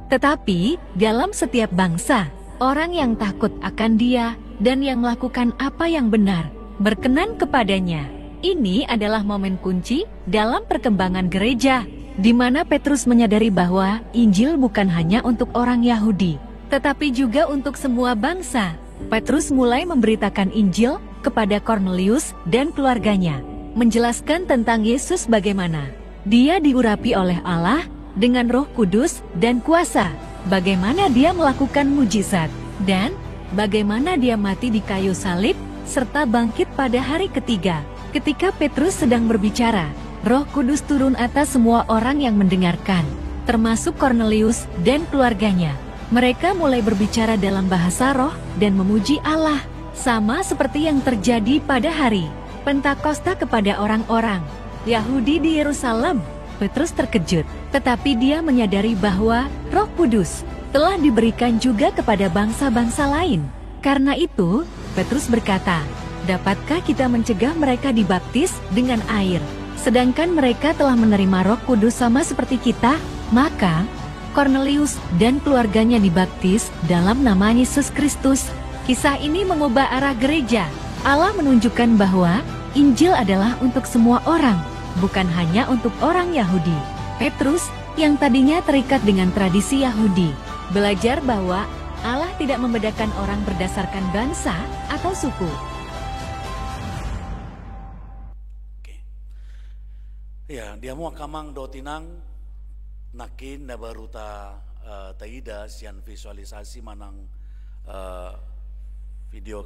tetapi dalam setiap bangsa, orang yang takut akan Dia dan yang melakukan apa yang benar, berkenan kepada-Nya." Ini adalah momen kunci dalam perkembangan gereja, di mana Petrus menyadari bahwa Injil bukan hanya untuk orang Yahudi, tetapi juga untuk semua bangsa. Petrus mulai memberitakan Injil kepada Kornelius dan keluarganya, menjelaskan tentang Yesus, bagaimana Dia diurapi oleh Allah dengan Roh Kudus dan kuasa, bagaimana Dia melakukan mujizat, dan bagaimana Dia mati di kayu salib serta bangkit pada hari ketiga. Ketika Petrus sedang berbicara, Roh Kudus turun atas semua orang yang mendengarkan, termasuk Kornelius dan keluarganya. Mereka mulai berbicara dalam bahasa roh dan memuji Allah, sama seperti yang terjadi pada hari Pentakosta kepada orang-orang Yahudi di Yerusalem. Petrus terkejut, tetapi dia menyadari bahwa Roh Kudus telah diberikan juga kepada bangsa-bangsa lain. Karena itu, Petrus berkata, "Dapatkah kita mencegah mereka dibaptis dengan air, sedangkan mereka telah menerima Roh Kudus sama seperti kita?" Maka, Kornelius dan keluarganya dibaptis dalam nama Yesus Kristus. Kisah ini mengubah arah gereja. Allah menunjukkan bahwa Injil adalah untuk semua orang, bukan hanya untuk orang Yahudi. Petrus, yang tadinya terikat dengan tradisi Yahudi, belajar bahwa Allah tidak membedakan orang berdasarkan bangsa atau suku. Oke. Ya, di hamu angka amang dohot inang, nangkin na baru ta, eh, taida sian visualisasi manang, eh, video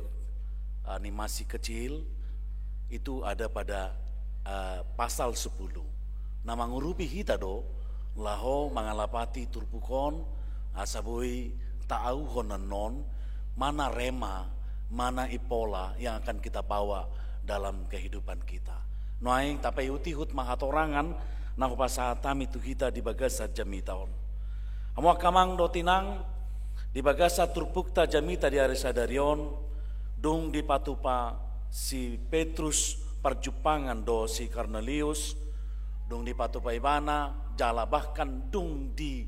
animasi kecil itu ada pada eh, pasal sepuluh. Na mangurupi hita do laho mangalapati turpuk on, asa boi taauhon annon mana rema, mana ipola yang akan kita bawa dalam kehidupan kita. Nuaeng tapaihut-ihut ma hatorangan na hupasahat hami tu hita di bagasan jamita on. Hamu angka amang dohot inang, di bagasan turpukta jamita di ari sadari on, dung dipatupa si Petrus parjumpangan dohot si Kornelius, dung dipatupa ibana, jala bahkan dung di,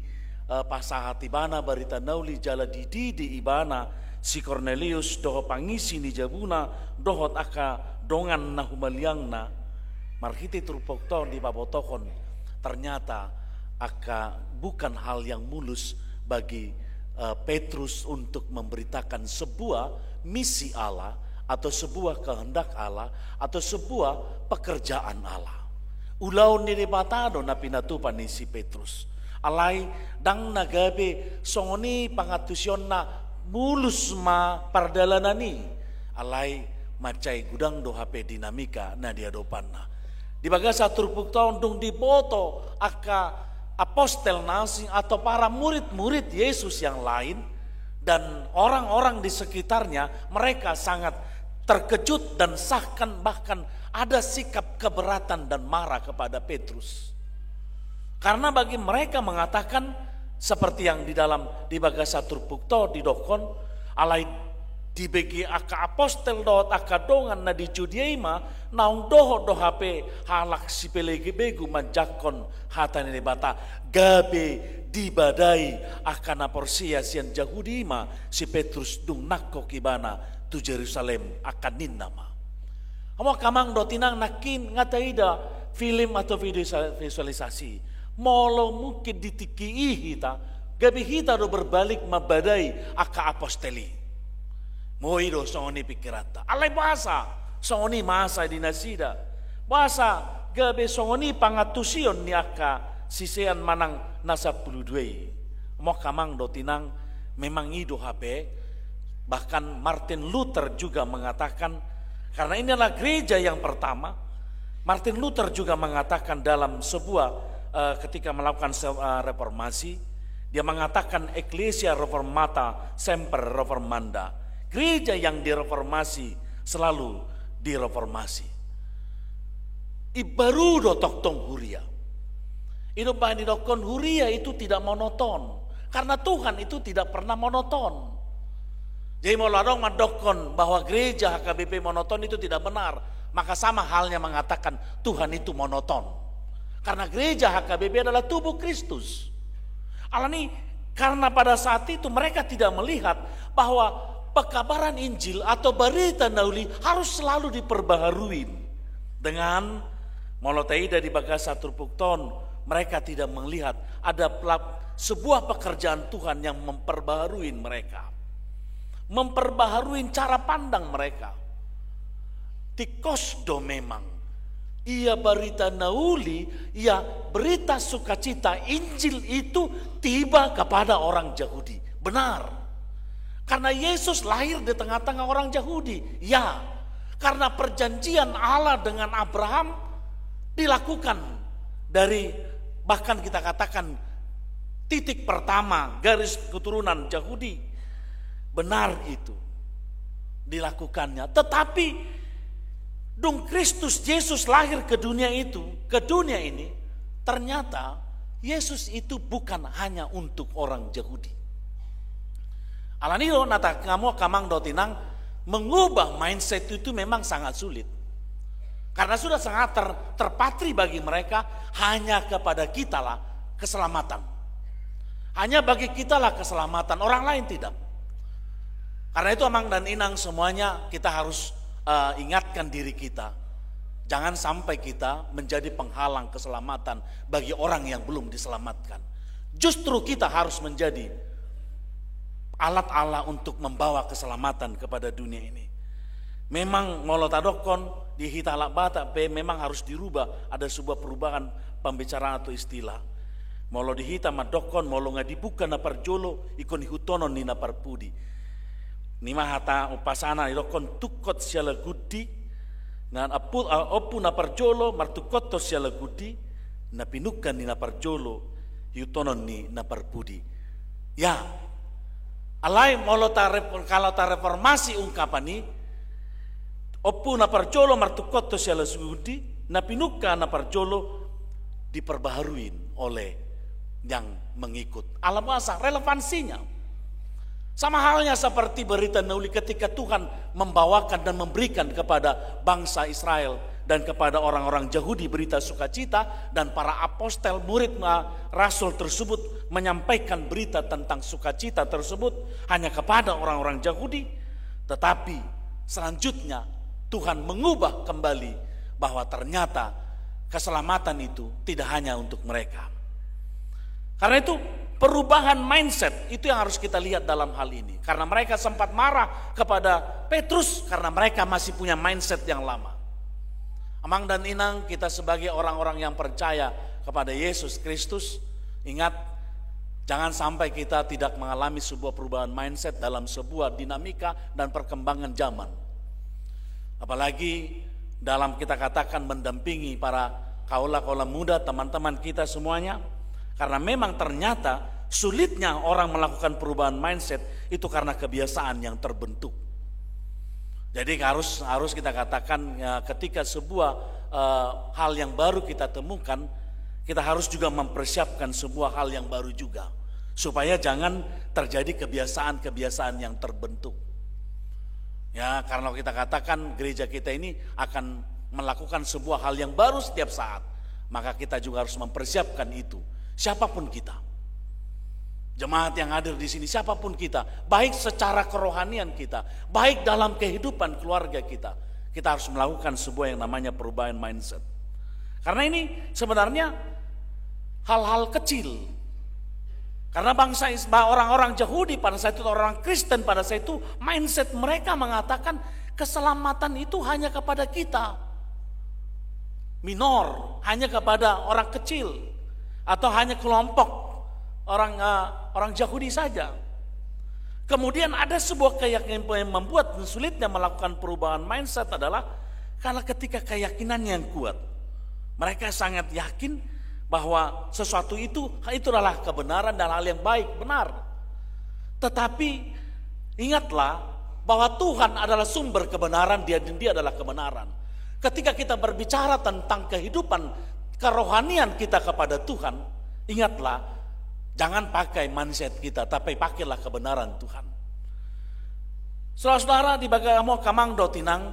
eh, pasahat ibana barita na uli jala dididi ibana si Kornelius dohot pangisi ni jabuna dohot angka dongan na humaliangna, marhite turpukta on dipabotohon, ternyata angka bukan hal yang mulus bagi, eh, Petrus untuk memberitakan sebuah misi Allah atau sebuah kehendak Allah atau sebuah pekerjaan Allah. Ulaon ni Debata do na pinatupa ni si Petrus. Alai ndang na gabe songon i pangantusionna mulus ma pardalanan i. Alai mansai godang do hape dinamika na di adopanna. Di bagasan turpukta on dung diboto angka apostel na asing atau para murid-murid Yesus yang lain dan orang-orang di sekitarnya, mereka sangat terkejut dan sahkan bahkan ada sikap keberatan dan marah kepada Petrus. Karena bagi mereka mengatakan, seperti yang di dalam, di bagasan turpukta on didokkon, alai dibege angka apostel dohot angka dongan na di Judea i ma, naung dohot do hape halak sipelebegu manjangkon hata ni Debata, gabe dibadai angka na porsea sian Jahudi i ma si Petrus dung nangkok ibana tu Jerusalem, angka ninna ma. Hamu angka amang dohot inang, nangkin nga taida film atau video sa-, visualisasi. Molo mungkin di tingki i hita, gabe hita do berbalik mambadai angka apostel i. Boi do songon i pingkiranta. Alai boasa songon i masa di nasida? Boasa gabe songon i pangantusion ni angka sisean manang na sampulu dua i? Hamu angka amang dohot inang, memang i do hape. Bahkan Martin Luther juga mengatakan, karena ini adalah gereja yang pertama, Martin Luther juga mengatakan dalam sebuah, eh, ketika melakukan se-, eh, reformasi, dia mengatakan Ecclesia Reformata Semper Reformanda. Gereja yang direformasi selalu direformasi. Imbaru do tongtong huria. I do umbahen didokkon huria itu tidak monoton. Karena Tuhan itu tidak pernah monoton. Jadi molo adong mandokkon bahwa gereja H K B P monoton, itu tidak benar. Maka sama halnya mengatakan Tuhan itu monoton. Karena gereja H K B P adalah tubuh Kristus. Alani, karena pada saat itu mereka tidak melihat bahwa pekabaran Injil atau barita na uli harus selalu diperbaharui. Dengan molo taida di bagasan turpukta on, mereka tidak melihat ada pelap-, sebuah pekerjaan Tuhan yang memperbaharui mereka. Memperbaharui cara pandang mereka. Tingkos do memang. Ia barita na uli, ia berita sukacita Injil itu tiba kepada orang Jahudi. Benar. Karena Yesus lahir di tengah-tengah orang Jahudi. Ya. Karena perjanjian Allah dengan Abraham dilakukan dari, bahkan kita katakan, titik pertama garis keturunan Jahudi. Benar itu dilakukannya. Tetapi dung Kristus Yesus lahir ke dunia itu, ke dunia ini, ternyata Yesus itu bukan hanya untuk orang Jahudi. Alani do na ta-, hamu angka amang dohot inang, mengubah mindset itu memang sangat sulit. Karena sudah sangat ter-, terpatri bagi mereka, hanya kepada kitalah keselamatan. Hanya bagi kitalah keselamatan, orang lain tidak. Karena itu amang dan inang semuanya, kita harus, eh, ingatkan diri kita. Jangan sampai kita menjadi penghalang keselamatan bagi orang yang belum diselamatkan. Justru kita harus menjadi alat Allah untuk membawa keselamatan kepada dunia ini. Memang molo tadokkon di hita halak Batak pe memang harus dirubah, ada sebuah perubahan pembicaraan atau istilah. Molo di hita mandokkon, molo nga dibuka na parjolo, ingkon ihuthon ni na parpudi. Nima hata umpasana didokkon tungkot siala gundi, Na ompu, ah, ompu na parjolo martungkothon sialagundi, na pinungka ni na parjolo ihuthon ni na parpudi. Ya, alai molo ta rep-, kalau ta reformasi ungkapan i, ompu na parjolo martungkothon sialagundi, na pinungka na parjolo diperbaharui oleh yang mengikut. Ala boasa? Relevansinya. Sama halnya seperti berita na uli ketika Tuhan membawakan dan memberikan kepada bangsa Israel dan kepada orang-orang Yahudi berita sukacita, dan para apostel, murid, ma-, rasul tersebut menyampaikan berita tentang sukacita tersebut hanya kepada orang-orang Yahudi. Tetapi selanjutnya Tuhan mengubah kembali bahwa ternyata keselamatan itu tidak hanya untuk mereka. Karena itu, perubahan mindset itu yang harus kita lihat dalam hal ini. Karena mereka sempat marah kepada Petrus karena mereka masih punya mindset yang lama. Amang dan inang, kita sebagai orang-orang yang percaya kepada Yesus Kristus, ingat, jangan sampai kita tidak mengalami sebuah perubahan mindset dalam sebuah dinamika dan perkembangan zaman. Apalagi dalam, kita katakan, mendampingi para kaula-kaula muda, teman-teman kita semuanya. Karena memang ternyata sulitnya orang melakukan perubahan mindset itu karena kebiasaan yang terbentuk. Jadi harus, harus kita katakan, ya, ketika sebuah, eh, hal yang baru kita temukan, kita harus juga mempersiapkan sebuah hal yang baru juga, supaya jangan terjadi kebiasaan-kebiasaan yang terbentuk. Ya, karena kita katakan gereja kita ini akan melakukan sebuah hal yang baru setiap saat, maka kita juga harus mempersiapkan itu. Siapapun kita, jemaat yang hadir di sini, siapapun kita, baik secara kerohanian kita, baik dalam kehidupan keluarga kita, kita harus melakukan sebuah yang namanya perubahan mindset. Karena ini sebenarnya hal-hal kecil. Karena bangsa Is-, ba-, orang-orang Yahudi pada saat itu, orang Kristen pada saat itu, mindset mereka mengatakan keselamatan itu hanya kepada kita. Minor, hanya kepada orang kecil, atau hanya kelompok orang, eh, orang Yahudi saja. Kemudian ada sebuah keyakinan yang membuat sulitnya melakukan perubahan mindset adalah karena ketika keyakinan yang kuat, mereka sangat yakin bahwa sesuatu itu, itu adalah kebenaran dan hal yang baik, benar. Tetapi ingatlah bahwa Tuhan adalah sumber kebenaran, Dia, Dia adalah kebenaran. Ketika kita berbicara tentang kehidupan kerohanian kita kepada Tuhan, ingatlah, jangan pakai mindset kita, tapi pakailah kebenaran Tuhan. Saudara-saudara, di bagasan hamu amang dohot inang,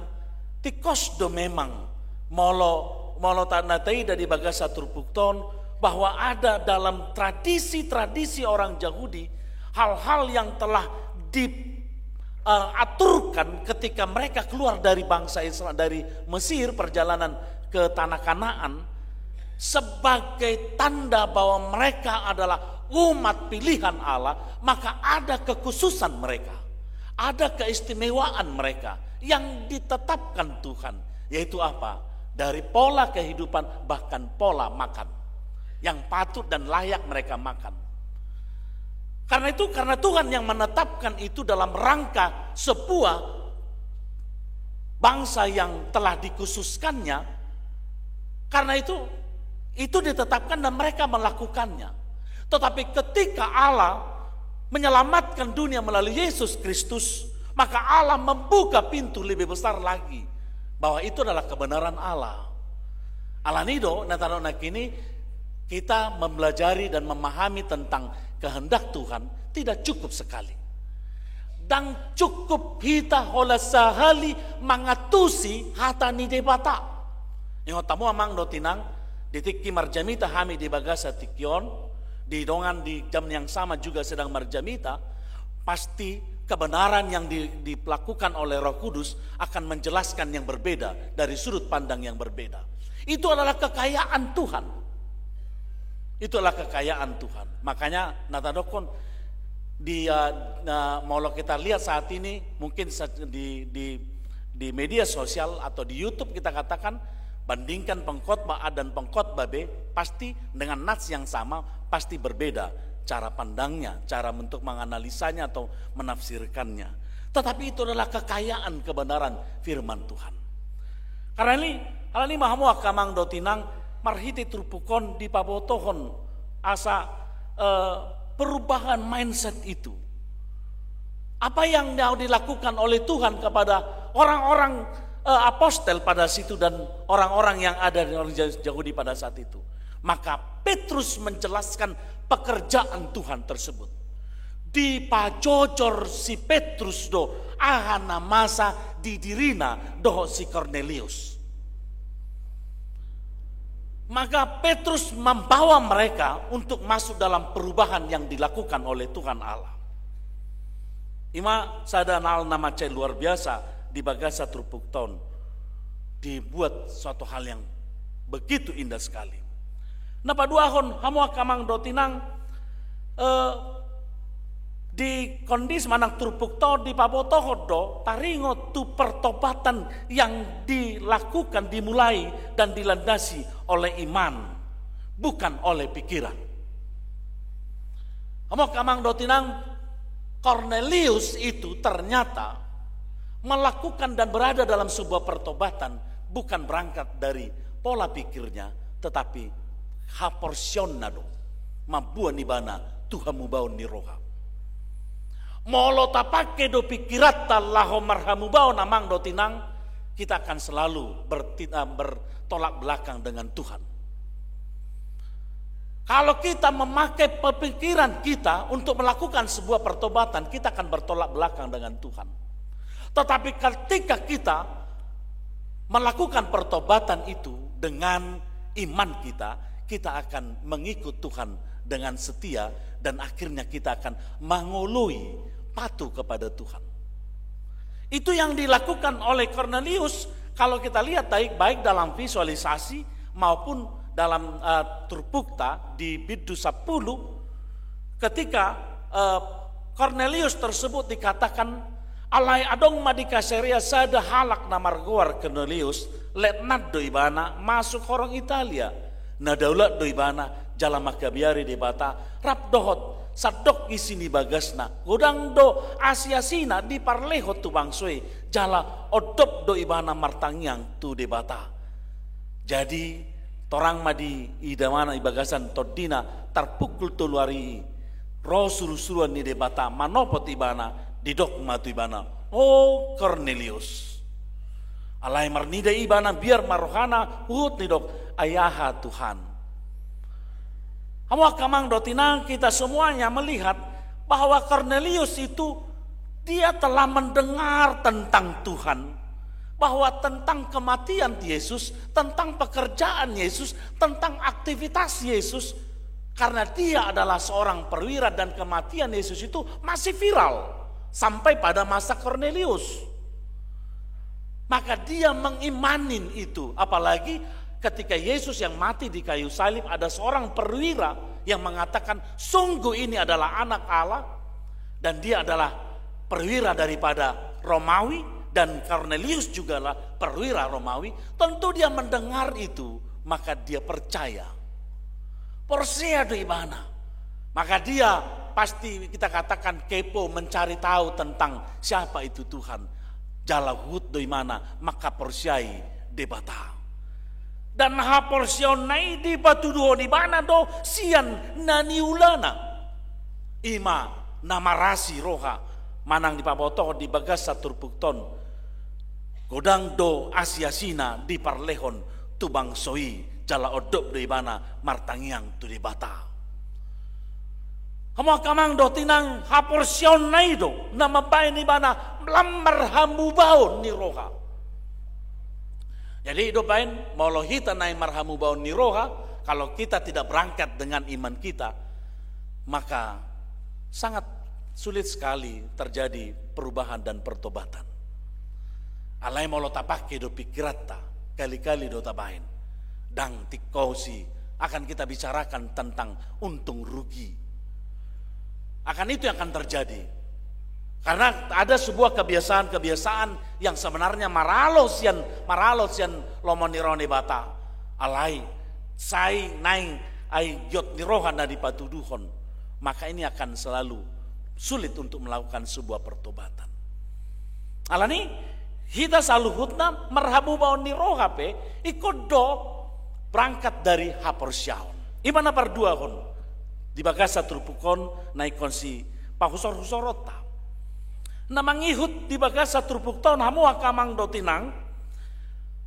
tingkos do memang molo, molo ta-, na taida di bagasan turpukta on, bahwa ada dalam tradisi-tradisi orang Yahudi hal-hal yang telah di, eh, aturkan ketika mereka keluar dari bangsa Israel, dari Mesir, perjalanan ke tanah Kanaan, sebagai tanda bahwa mereka adalah umat pilihan Allah, maka ada kekhususan mereka, ada keistimewaan mereka yang ditetapkan Tuhan, yaitu apa? Dari pola kehidupan, bahkan pola makan yang patut dan layak mereka makan. Karena itu, karena Tuhan yang menetapkan itu dalam rangka sebuah bangsa yang telah dikhususkannya, karena itu, itu ditetapkan dan mereka melakukannya. Tetapi ketika Allah menyelamatkan dunia melalui Yesus Kristus, maka Allah membuka pintu lebih besar lagi, bahwa itu adalah kebenaran Allah. Alani do, na tano nangkini, kita mempelajari dan memahami tentang kehendak Tuhan tidak cukup sekali. Ndang cukup hita holan sahali mangantusi hata ni Debata. Ingot hamu amang dohot inang, di tingki marjamita hami di bagasan tingki on, di dongan di jam yang sama juga sedang marjamita, pasti kebenaran yang di-, dilakukan oleh Roh Kudus akan menjelaskan yang berbeda dari sudut pandang yang berbeda. Itu adalah kekayaan Tuhan. Itu adalah kekayaan Tuhan. Makanya, na tadokkon di, eh, na, molo kita lihat saat ini, mungkin sa-, di, di, di media sosial atau di YouTube kita katakan, bandingkan pengkhotbah A dan pengkhotbah B, pasti dengan nats yang sama, pasti berbeda cara pandangnya, cara untuk menganalisanya atau menafsirkannya. Tetapi itu adalah kekayaan kebenaran firman Tuhan. Karena ini, hal ini ma hamu angka amang dohot inang, marhite turpuk on dipabotohon asa, eh, perubahan mindset itu. Apa yang mau dilakukan oleh Tuhan kepada orang-orang, eh, apostel pada situ dan orang-orang yang ada di orang Yahudi pada saat itu. Maka Petrus menjelaskan pekerjaan Tuhan tersebut. Dipajojor si Petrus do aha na masa di dirina dohot si Kornelius. Maka Petrus membawa mereka untuk masuk dalam perubahan yang dilakukan oleh Tuhan Allah. Ima sada hal na mansai luar biasa di bagasan turpukta on, dibuat suatu hal yang begitu indah sekali. Na paduahon, hamu angka amang dohot inang, eh, di kondisi manang turpukta on dipabotohon do taringot tu pertobatan yang dilakukan, dimulai dan dilandasi oleh iman, bukan oleh pikiran. Hamu angka amang dohot inang, Kornelius itu ternyata melakukan dan berada dalam sebuah pertobatan bukan berangkat dari pola pikirnya, tetapi haporseaonna do mamboan ibana tu hamubaon ni roha. Molo tapake do pikiranta laho marhamubaon, amang dohot inang, kita akan selalu berti-, eh, bertolak belakang dengan Tuhan. Kalau kita memakai pemikiran kita untuk melakukan sebuah pertobatan, kita akan bertolak belakang dengan Tuhan. Tetapi ketika kita melakukan pertobatan itu dengan iman kita, kita akan mengikut Tuhan dengan setia, dan akhirnya kita akan mangoloi, patuh kepada Tuhan. Itu yang dilakukan oleh Kornelius. Kalau kita lihat baik, baik dalam visualisasi maupun dalam, eh, turpukta di bindu sampulu, ketika, eh, Kornelius tersebut dikatakan, alai adong ma di Kaisarea sada halak na margoar Kornelius, letnan do ibana, masuk horong Italia. Na daulat do ibana, jala mangkabiari Debata, rap dohot sandok isi ni bagasna. Godang do asiasina diparlehon tu bangso i, jala ondop do ibana martangiang tu Debata. Jadi, torang ma diida ibana di bagasan tondina, tarpukul tolu ari i, ro surusuruan ni Debata manopot ibana, didok ma tu ibana, "O Kornelius." Alai marnida ibana biar ma rohana, huhut didok, "Ai aha, Tuhan?" Hamu angka amang dohot inang, kita semuanya melihat bahwa Kornelius itu, dia telah mendengar tentang Tuhan, bahwa tentang kematian Yesus, tentang pekerjaan Yesus, tentang aktivitas Yesus, karena dia adalah seorang perwira dan kematian Yesus itu masih viral sampai pada masa Kornelius. Maka dia mengimanin itu, apalagi ketika Yesus yang mati di kayu salib, ada seorang perwira yang mengatakan, "Sungguh ini adalah Anak Allah," dan dia adalah perwira daripada Romawi, dan Kornelius jugalah perwira Romawi. Tentu dia mendengar itu, maka dia percaya. Porsea do ibana. Maka dia pasti, kita katakan, kepo, mencari tahu tentang siapa itu Tuhan. Jala huhut do ibana mangkaporseai Debata. Dan haporseaonna i dipatuduhon ibana do sian na niulana. Ima na marasi roha, manang dipabotohon di bagasan turpukta on, godang do asiasina diparlehon tu bangso i, jala ondop do ibana martangiang tu Debata. Hamu angka amang dohot inang, haporseaonna i do na mambahen ibana lam marhamubaon ni roha. Jadi, i do baen, molo hita naeng marhamubaon ni roha, kalau kita tidak berangkat dengan iman kita, maka sangat sulit sekali terjadi perubahan dan pertobatan. Alai molo tapake do pikiranta, kali-kali do tabaen, ndang tingkos i akan kita bicarakan tentang untung rugi. Akan itu yang akan terjadi. Karena ada sebuah kebiasaan-kebiasaan yang sebenarnya maralo sian, maralo sian lomo ni roha ni Debata. Alai, sai naeng ai giot ni roha na dipatuduhon, maka ini akan selalu sulit untuk melakukan sebuah pertobatan. Alani, Hita saluhutna marhamubaon ni roha pe ingkon do berangkat dari haporseaon. I ma na parduahon di bagasan turpuk on na ingkon sipahusor-husoronta. Na mangihut di bagasan turpukta on, hamu angka amang dohot inang,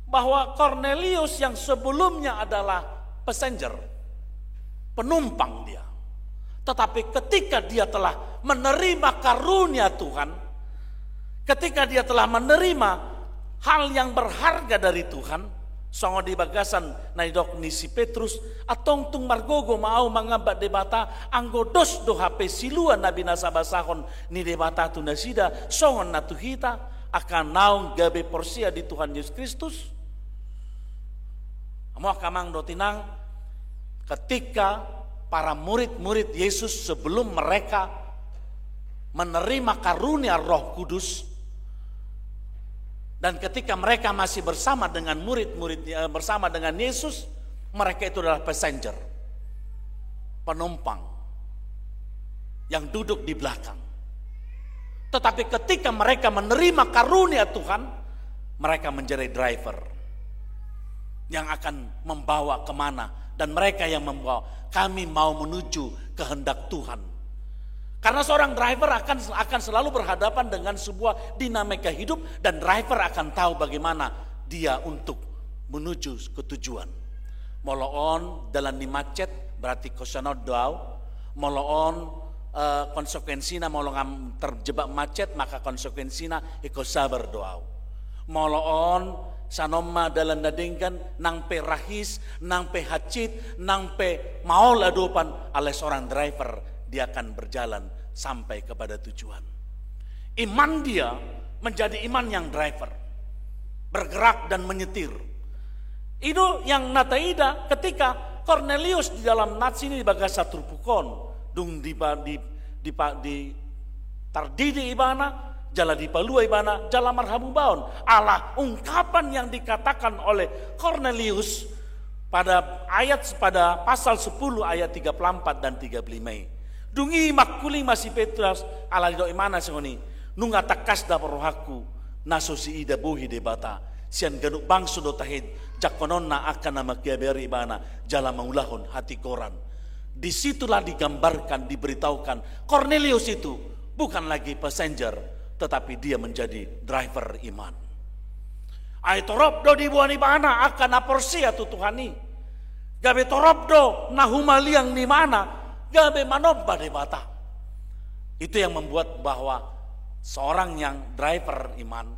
bahwa Kornelius yang sebelumnya adalah passenger, penumpang dia. Tetapi ketika dia telah menerima karunia Tuhan, ketika dia telah menerima hal yang berharga dari Tuhan, songon di bagasan na nidok ni si Petrus, antong tung margogo ma ahu mangambat Debata, anggo dos do hape silua na binasabasahon ni Debata tu nasida, songon na tu hita, angka naung gabe porsea di Tuhan Yesus Kristus. Hamu angka amang dohot inang, ketika para murid-murid Yesus, sebelum mereka menerima karunia Roh Kudus, dan ketika mereka masih bersama dengan murid-murid, eh, bersama dengan Yesus, mereka itu adalah passenger, penumpang yang duduk di belakang. Tetapi ketika mereka menerima karunia Tuhan, mereka menjadi driver yang akan membawa kemana, dan mereka yang membawa. Kami mau menuju kehendak Tuhan. Karena seorang driver akan, akan selalu berhadapan dengan sebuah dinamika hidup, dan driver akan tahu bagaimana dia untuk menuju ke tujuan. Molo on dalan ni macet, berarti ingkon sabar do ahu. Molo on, eh, konsekuensina, molo nga terjebak macet, maka konsekuensina ingkon sabar do ahu. Molo on, sanon ma dalan na denggan, nang pe rahis, nang pe hansit, nang pe maol adopan, alai seorang driver, dia akan berjalan sampai kepada tujuan. Iman dia menjadi iman yang driver, bergerak dan menyetir. I do yang na taida ketika Kornelius di dalam nats ini di bagasan turpuk on, dung di, di, di, di, tardidi ibana, jala dipalua ibana, jala marhamubaon. Ala ungkapan yang dikatakan oleh Kornelius pada ayat, pada pasal sepuluh ayat tiga puluh empat dan tiga puluh lima i. Dung i mangkuling ma si Petrus, ala didok ibana songon i, nunga tangkas dapot rohangku na so siida bohi Debata, sian ganup bangso do tahe jangkononna angka na manghabiari ibana jala mangulahon hatigoran. Di situlah digambarkan, diberitahukan, Kornelius itu bukan lagi passenger, tetapi dia menjadi driver iman. Ai torop do diboan ibana angka na porsea tu Tuhan i. Gabe torop do na humaliang ni ibana, gabe manomba Debata. Itu yang membuat bahwa seorang yang driver iman,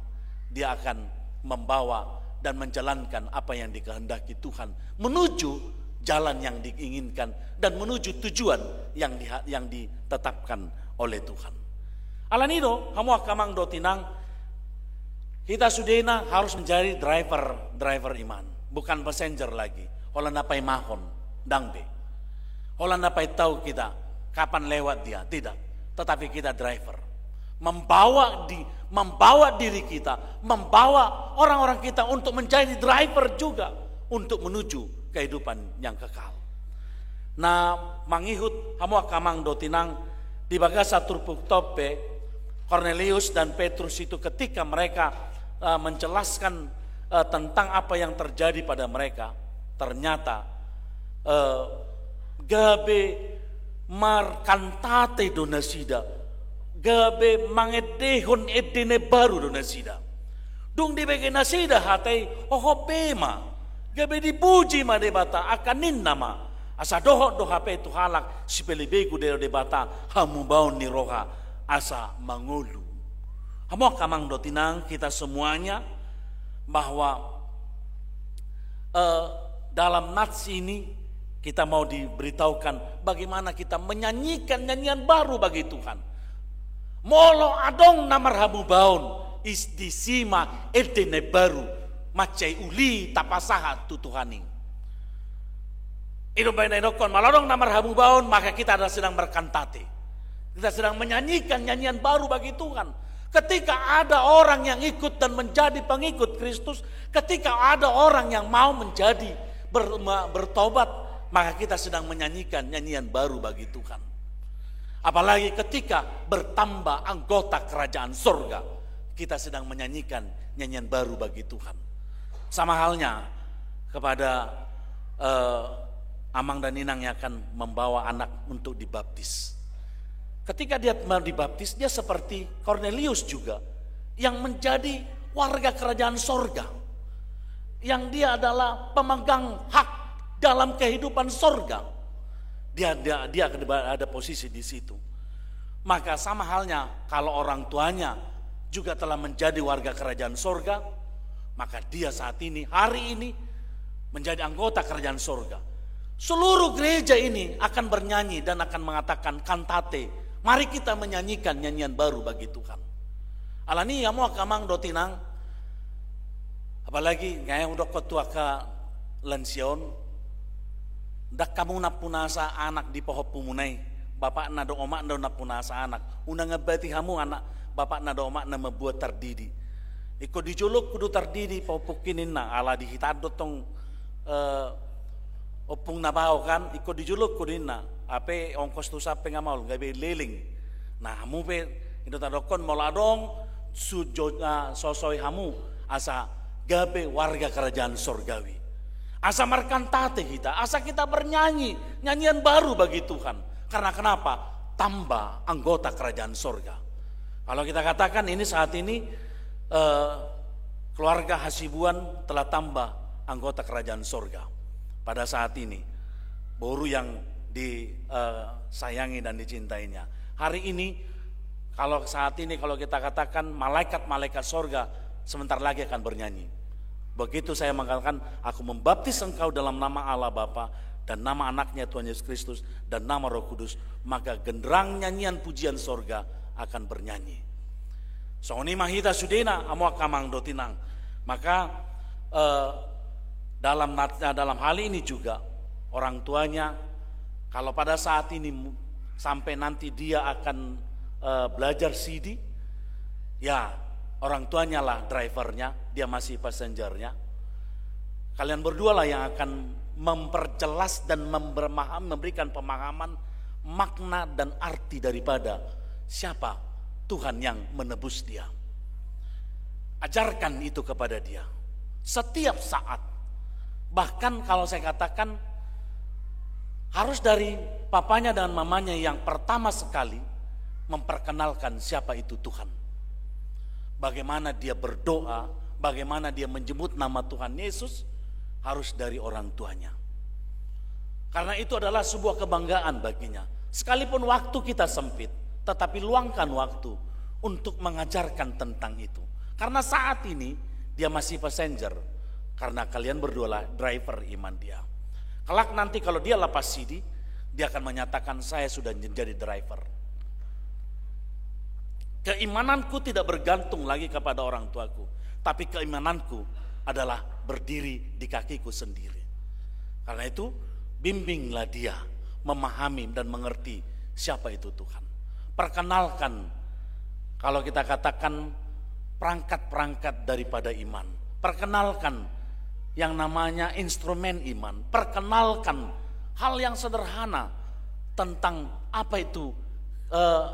dia akan membawa dan menjalankan apa yang dikehendaki Tuhan, menuju jalan yang diinginkan dan menuju tujuan yang di, yang ditetapkan oleh Tuhan. Alani do, hamu angka amang dohot inang, hita sudena harus menjadi driver, driver iman, bukan passenger lagi. Holan na paimahon, ndang be. Holan na paintau hita, kapan lewat dia, tidak. Tetapi kita driver. Membawa di, membawa diri kita, membawa orang-orang kita untuk menjadi driver juga untuk menuju kehidupan yang kekal. Na mangihut, hamu angka amang dohot inang, di bagasan turpukta on pe, Kornelius dan Petrus itu ketika mereka, eh, menjelaskan, eh, tentang apa yang terjadi pada mereka, ternyata, eh, gabe markantate do nasida, gabe mangendehon ende na baru do nasida. Dung dibege nasida hata i, hohom be ma, gabe dipuji ma Debata, angka ninna ma, asa dohot do hape tu halak sipelebegu Debata, hamubaon ni roha asa mangolu. Hamu angka amang dohot inang, kita semuanya, bahwa, eh, dalam nats ini kita mau diberitahukan bagaimana kita menyanyikan nyanyian baru bagi Tuhan. Molo adong na marhamubaon, is di si ma ende na baru, mansai uli tapasahat tu Tuhan i. I do umbahen na idokkon, molo adong na marhamubaon, maka kita ada sedang markantate. Kita sedang menyanyikan nyanyian baru bagi Tuhan. Ketika ada orang yang ikut dan menjadi pengikut Kristus, ketika ada orang yang mau menjadi ber-, ma-, bertobat, maka kita sedang menyanyikan nyanyian baru bagi Tuhan. Apalagi ketika bertambah anggota kerajaan sorga, kita sedang menyanyikan nyanyian baru bagi Tuhan. Sama halnya kepada eh, amang dan inang yang akan membawa anak untuk dibaptis. Ketika dia mau dibaptis, dia seperti Kornelius juga, yang menjadi warga kerajaan sorga, yang dia adalah pemegang hak dalam kehidupan sorga. Dia, dia, dia ada posisi di situ. Maka sama halnya kalau orang tuanya juga telah menjadi warga kerajaan sorga, maka dia saat ini, hari ini, menjadi anggota kerajaan sorga. Seluruh gereja ini akan bernyanyi dan akan mengatakan, "Kantate, mari kita menyanyikan nyanyian baru bagi Tuhan." Alani i, hamu angka amang dohot inang, apalagi nga hudok tu angka lansia on, ndang hamu nampunasa anak di pahompumuna i, bapakna dohot omakna do nampunasa anak. Unang ambati hamu anak, bapakna dohot omakna mambuat tardidi. Ingkon di jolongku do tardidi pahompungki, ninna, ala di hita do tong eh, ompung na bao kan, ingkon di jolongku, ninna. Hape ongkos tu sampe nga maol, gabe leleng. Nah, hamu pe, i do tadokkon, molo adong sujo, ah, sosoi hamu asa gabe warga kerajaan sorgawi. Asa markantate hita, asa kita bernyanyi nyanyian baru bagi Tuhan. Karena kenapa? Tambah anggota kerajaan sorga. Kalau kita katakan ini, saat ini, eh, keluarga Hasibuan telah tambah anggota kerajaan sorga pada saat ini. Boru yang disayangi dan dicintainya. Hari ini, kalau saat ini, kalau kita katakan, malaikat-malaikat sorga sebentar lagi akan bernyanyi. Begitu saya mengatakan, "Aku membaptis engkau dalam nama Allah Bapa, dan nama Anaknya Tuhan Yesus Kristus, dan nama Roh Kudus," maka genderang nyanyian pujian sorga akan bernyanyi. Songon i ma hita sudena, hamu angka amang dohot inang. Maka, eh, dalam nat-, dalam hal ini juga, orang tuanya, kalau pada saat ini mu-, sampai nanti dia akan, eh, belajar sidi, ya, orang tuanya lah drivernya, dia masih passengernya. Kalian berdualah yang akan memperjelas dan membermaham-, memberikan pemahaman makna dan arti daripada siapa Tuhan yang menebus dia. Ajarkan itu kepada dia setiap saat. Bahkan kalau saya katakan, harus dari papanya dan mamanya yang pertama sekali memperkenalkan siapa itu Tuhan. Bagaimana dia berdoa, bagaimana dia menyebut nama Tuhan Yesus, harus dari orang tuanya. Karena itu adalah sebuah kebanggaan baginya. Sekalipun waktu kita sempit, tetapi luangkan waktu untuk mengajarkan tentang itu. Karena saat ini dia masih passenger, karena kalian berdualah driver iman dia. Kelak nanti kalau dia lepas sidi, dia akan menyatakan, "Saya sudah menjadi driver. Keimananku tidak bergantung lagi kepada orang tuaku, tapi keimananku adalah berdiri di kakiku sendiri." Karena itu, bimbinglah dia memahami dan mengerti siapa itu Tuhan. Perkenalkan, kalau kita katakan, perangkat-perangkat daripada iman. Perkenalkan yang namanya instrumen iman. Perkenalkan hal yang sederhana tentang apa itu, eh,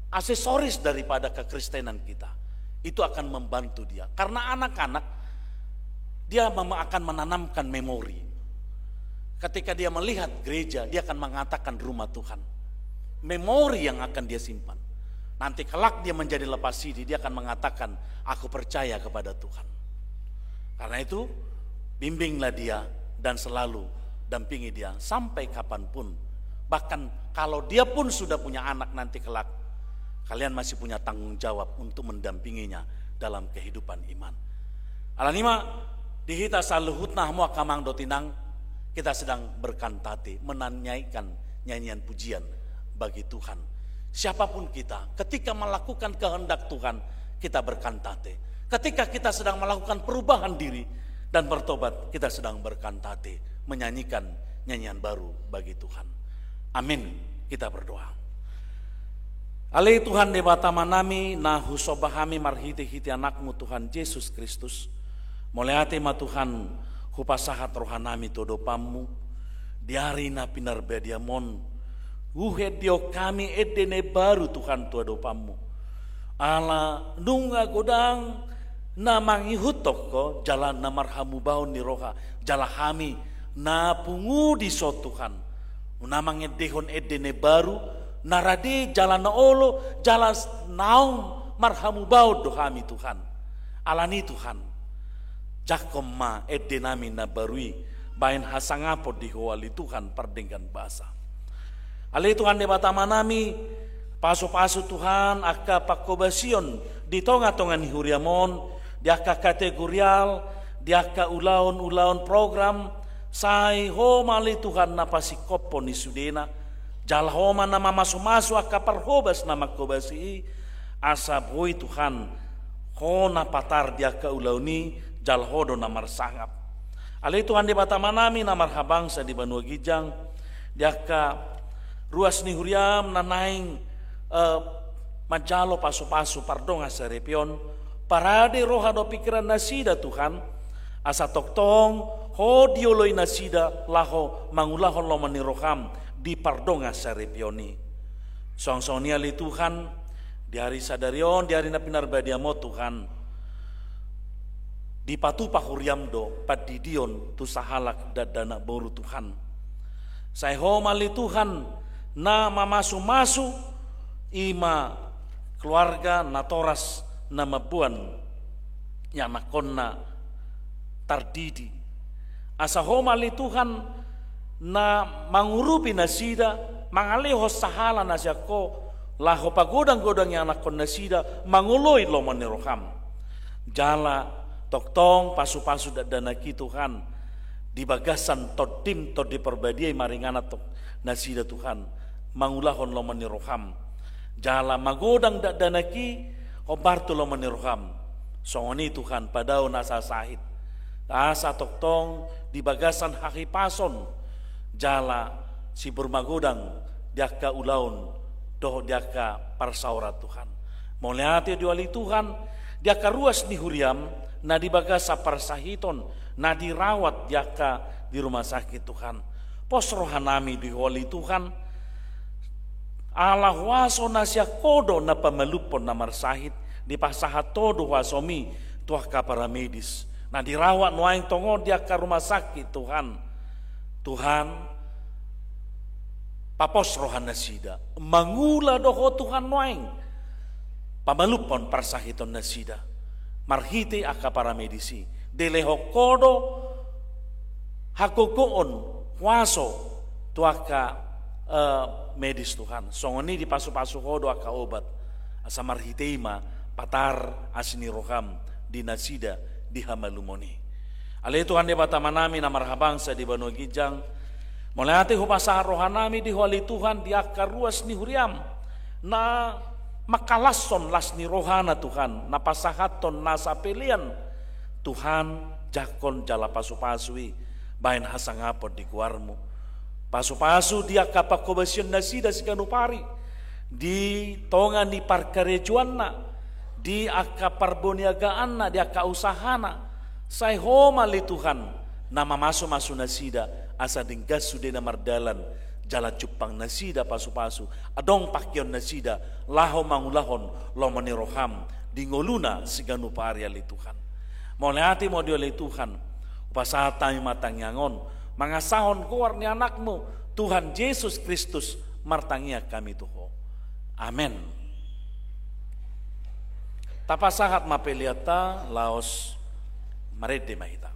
aksesoris daripada kekristenan kita. Itu akan membantu dia. Karena anak-anak, dia mem-, akan menanamkan memori. Ketika dia melihat gereja, dia akan mengatakan, "Rumah Tuhan." Memori yang akan dia simpan. Nanti kelak dia menjadi lepas sidi, dia akan mengatakan, "Aku percaya kepada Tuhan." Karena itu, bimbinglah dia dan selalu dampingi dia sampai kapanpun. Bahkan kalau dia pun sudah punya anak nanti kelak, kalian masih punya tanggung jawab untuk mendampinginya dalam kehidupan iman. Alani i ma, di hita saluhutna, hamu angka amang dohot inang, kita sedang berkantate, menyanyikan nyanyian pujian bagi Tuhan. Siapapun kita, ketika melakukan kehendak Tuhan, kita berkantate. Ketika kita sedang melakukan perubahan diri dan bertobat, kita sedang berkantate, menyanyikan nyanyian baru bagi Tuhan. Amin. Kita berdoa. Ale Tuhan Debata Amanami, na husomba hami marhite-hite Anakmu Tuhan Jesus Kristus. Mauliate ma Tuhan, hupasahat rohanami tu adopanmu. Di ari na pinarbadiam on, huendehon hami ende na imbaru Tuhan tu adopanmu. Ala nunga godang na mangihuthon Ho jala na marhamubaon ni roha, jala hami na pungu dison Tuhan, na mangendehon ende na imbaru, na rade jala na olo, jala naung marhamubaon do hami Tuhan. Alani Tuhan, jangkon ma ende nami na baru i baen hasangapon di Ho ale Tuhan pardenggan basa. Ale Tuhan Debata Amanami, pasupasu Tuhan angka panghobasion di tongatonga ni huriaM on, di angka kategorial, di angka ulaonulaon program, sai Ho ma ale Tuhan na pasingkophon ni sudena, jala Ho ma na mamasumasu angka parhobas na manghobasi i, asa boi Tuhan Ho na patar di angka ulaon i, jala Ho do na marsangap. Ale Tuhan Debata Amanami na marhabangsa di banua ginjang, di angka ruas ni huriaM na naeng, eh, manjalo pasupasu pardongansaripeon, parade roha dohot pingkiran nasida Tuhan, asa tongtong Ho dioloi nasida laho mangulahon lomo ni rohaM di pardongansaripeon i. Suang songon i ale Tuhan, di ari sadari on, di ari na pinarbadiaM on Tuhan, dipatupa huriaM do pandidion tu sahalak dakdanak boru Tuhan. Sai Ho ma ale Tuhan na mamasumasu, i ma keluarga natoras na mamboan ianakkonna tardidi. Asa Ho ma ale Tuhan na mangurupi nasida, mangalehon sahala na sian Ho, laho pagodanggodang ianakkon nasida mangoloi lomo ni rohaM. Jala tongtong pasupasu dakdanak i Tuhan, di bagasan TondiM, Tondi Parbadia i maringanan tu nasida Tuhan, mangulahon lomo ni rohaM. Jala magodang dakdanak i hombar tu lomo ni rohaM. Songon i Tuhan, padao nasa sahit, asa tongtong di bagasan hahipason jala siburmagodang di angka ulaon dohot di angka parsaoran Tuhan. Mauliate do ale Tuhan, di angka ruas ni huriaM na di bagasan parsahiton, na dirawat di angka di rumah sakit Tuhan. Pos rohanami di Ho ale Tuhan, ala huaso na sian Ho do na pamalumhon na marsahit, dipasahat Ho do huasoMi tu angka paramedis na dirawat nuaeng tongon di angka rumah sakit Tuhan. Tuhan, papos roha nasida, mangula do Ho Tuhan nuaeng pamalumhon parsahiton nasida marhite angka paramedis i. Dilehon Ho do hagogoon, huaso tu angka, eh, medis Tuhan. Songon i dipasupasu Ho do angka obat, asa marhite i ma patar asi ni rohaM di nasida di hamalumon i. Ale Tuhan Debata Amanami na marhabangsa di banua ginjang, mauliate hupasahat rohanami di Ho ale Tuhan di angka ruas ni huriaM na mangkalashon las ni rohana Tuhan, na pasahathon nasa pelean. Tuhan, jangkon jala pasupasu i baen hasangapon di goarMu. Pasupasu di angka panghobasion nasida siganup ari, di tonga ni parkarejoanna, di angka parboniagaanna, di angka usahana. Sai Ho ma ale Tuhan na mamasumasu nasida asa denggan sudena mardalan, jala jumpang nasida pasupasu, adong pangkeon nasida laho mangulahon lomo ni rohaM di ngoluna siganup ari ale Tuhan. Mauliate ma Ho ale Tuhan, hupasahat hami ma tangiang on mangasahon goar ni AnakMu, Tuhan Jesus Kristus, martangiang hami tu Ho. Amen. Tapasahat ma peleanta, laos marende ma hita.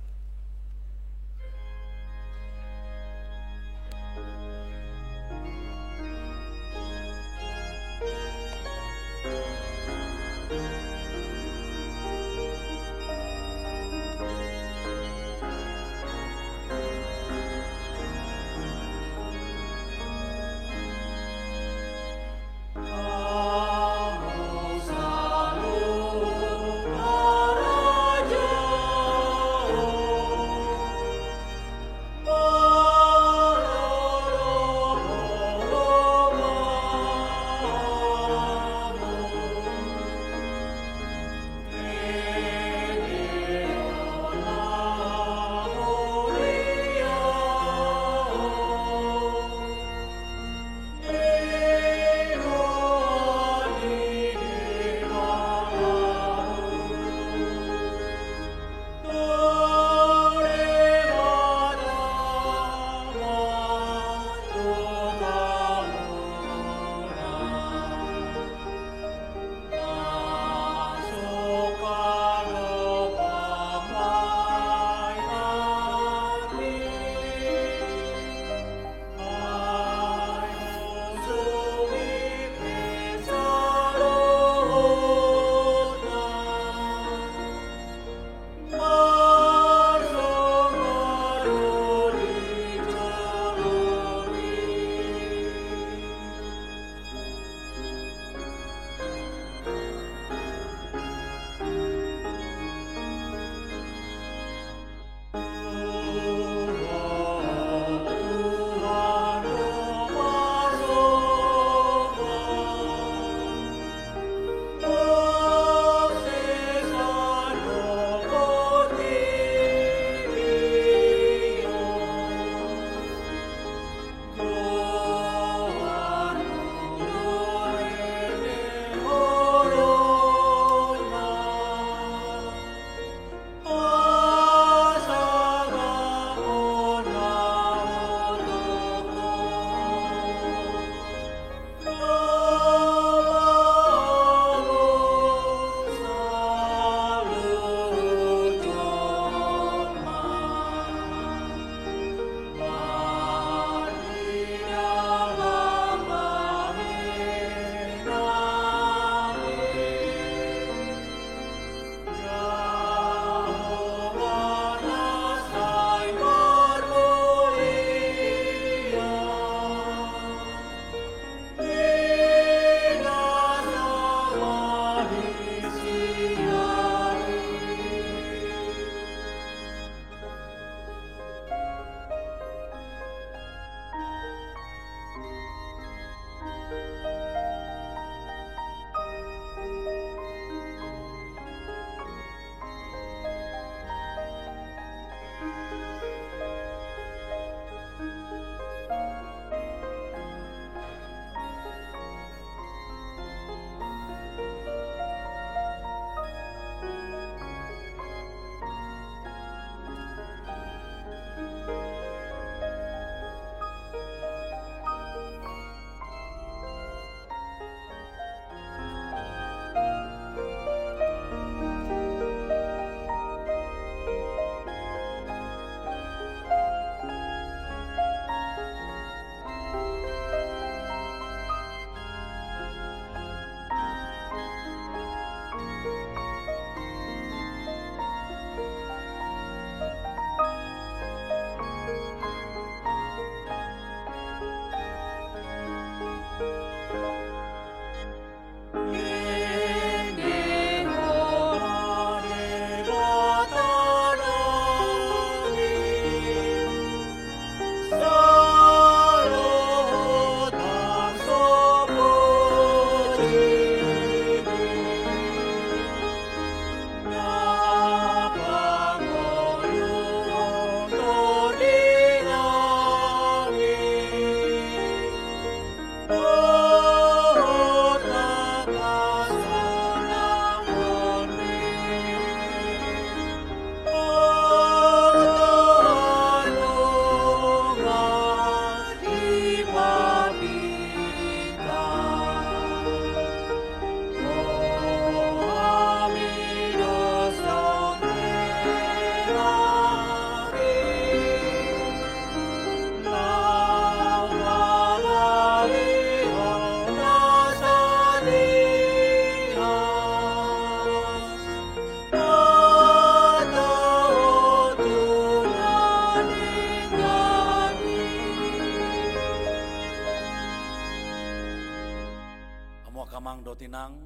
Amang dohot inang,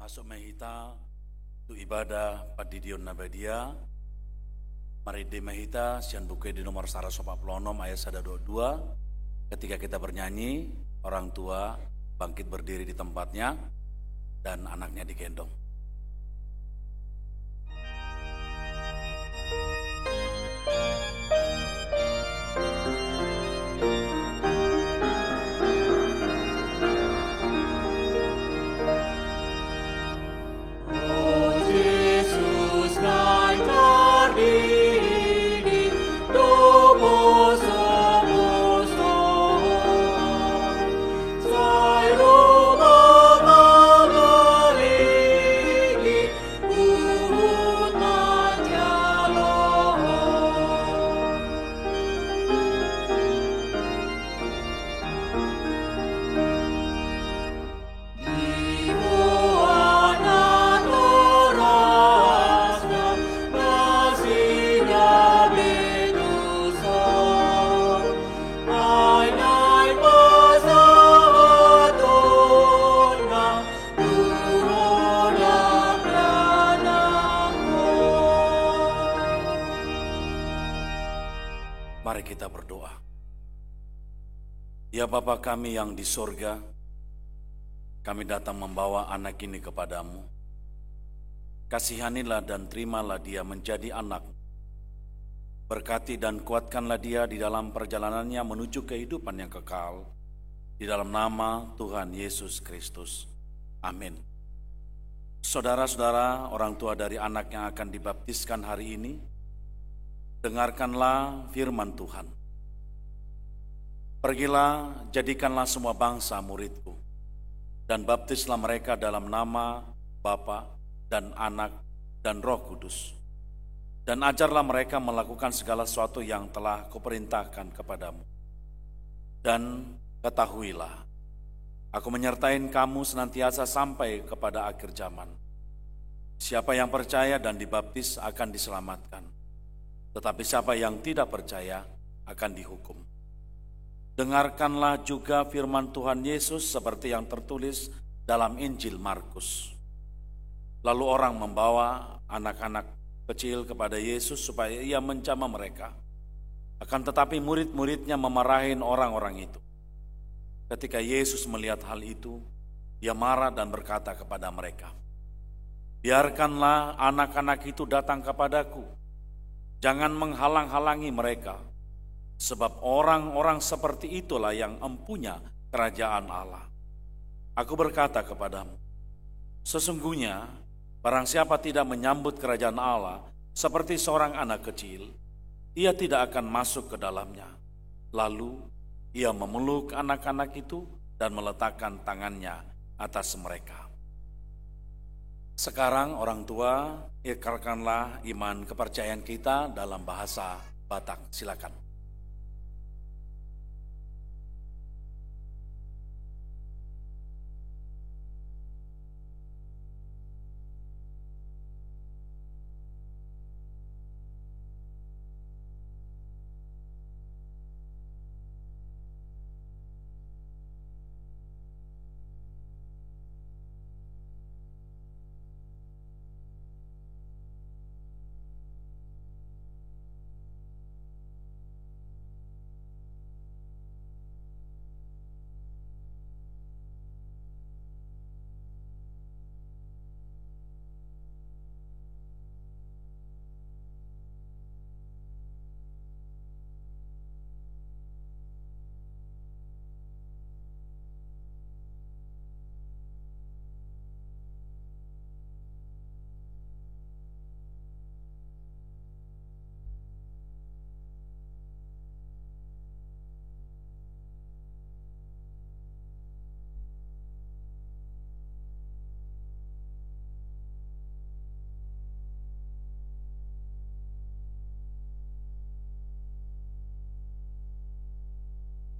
masuk ma hita tu ibadah pandidion na badia. Marende ma hita sian Buku Ende nomor saratus opat pulu onom ayat sada dua dua. Ketika kita bernyanyi, orang tua bangkit berdiri di tempatnya dan anaknya digendong. Mari kita berdoa. Ya Bapa kami yang di sorga, kami datang membawa anak ini kepada-Mu. Kasihanilah dan terimalah dia menjadi anak. Berkati dan kuatkanlah dia di dalam perjalanannya menuju kehidupan yang kekal. Di dalam nama Tuhan Yesus Kristus. Amin. Saudara-saudara, orang tua dari anak yang akan dibaptiskan hari ini, dengarkanlah firman Tuhan. "Pergilah, jadikanlah semua bangsa muridku, dan baptislah mereka dalam nama Bapa dan Anak dan Roh Kudus. Dan ajarlah mereka melakukan segala sesuatu yang telah kuperintahkan kepadamu. Dan ketahuilah, Aku menyertai kamu senantiasa sampai kepada akhir zaman. Siapa yang percaya dan dibaptis akan diselamatkan. Tetapi siapa yang tidak percaya akan dihukum." Dengarkanlah juga firman Tuhan Yesus seperti yang tertulis dalam Injil Markus. Lalu orang membawa anak-anak kecil kepada Yesus supaya ia menjamah mereka. Akan tetapi murid-muridnya memarahin orang-orang itu. Ketika Yesus melihat hal itu, Ia marah dan berkata kepada mereka, "Biarkanlah anak-anak itu datang kepada-Ku. Jangan menghalang-halangi mereka, sebab orang-orang seperti itulah yang empunya kerajaan Allah. Aku berkata kepadamu, sesungguhnya barang siapa tidak menyambut kerajaan Allah seperti seorang anak kecil, ia tidak akan masuk ke dalamnya." Lalu Ia memeluk anak-anak itu dan meletakkan tangan-Nya atas mereka. Sekarang, orang tua, ikrarkanlah iman kepercayaan kita dalam bahasa Batak. Silakan.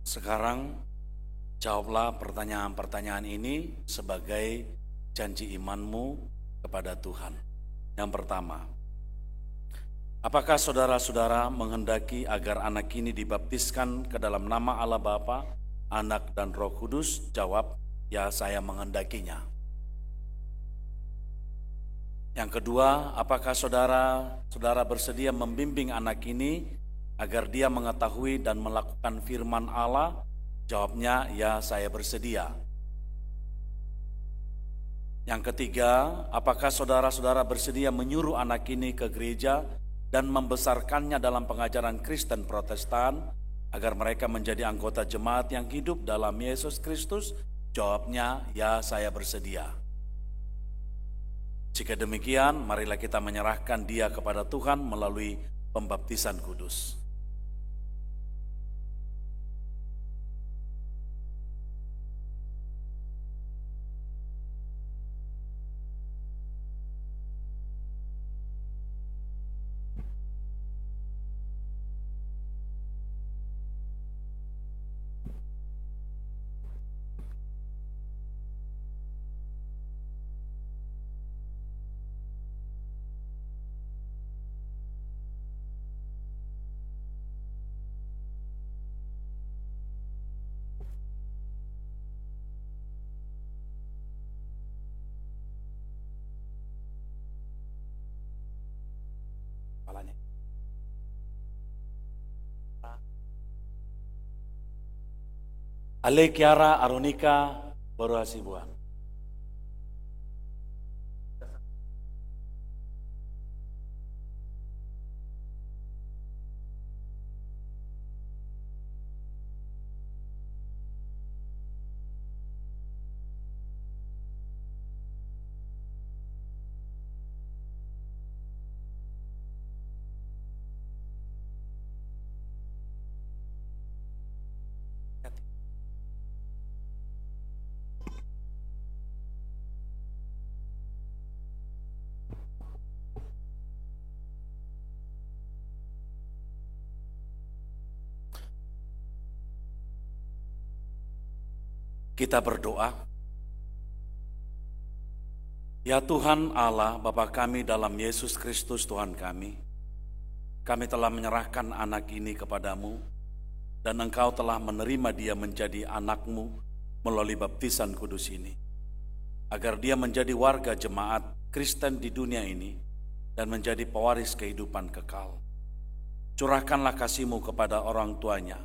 Sekarang, jawablah pertanyaan-pertanyaan ini sebagai janji imanmu kepada Tuhan. Yang pertama, apakah saudara-saudara menghendaki agar anak ini dibaptiskan ke dalam nama Allah Bapa, Anak, dan Roh Kudus? Jawab, ya saya menghendakinya. Yang kedua, apakah saudara-saudara bersedia membimbing anak ini agar dia mengetahui dan melakukan firman Allah? Jawabnya, ya, saya bersedia. Yang ketiga, apakah saudara-saudara bersedia menyuruh anak ini ke gereja dan membesarkannya dalam pengajaran Kristen Protestan agar mereka menjadi anggota jemaat yang hidup dalam Yesus Kristus? Jawabnya, ya, saya bersedia. Jika demikian, marilah kita menyerahkan dia kepada Tuhan melalui pembaptisan kudus. Ale Kiara Aronika boru Hasibuan. Kita berdoa. Ya Tuhan Allah, Bapa kami dalam Yesus Kristus Tuhan kami, kami telah menyerahkan anak ini kepada-Mu, dan Engkau telah menerima dia menjadi anak-Mu melalui baptisan kudus ini, agar dia menjadi warga jemaat Kristen di dunia ini dan menjadi pewaris kehidupan kekal. Curahkanlah kasih-Mu kepada orang tuanya.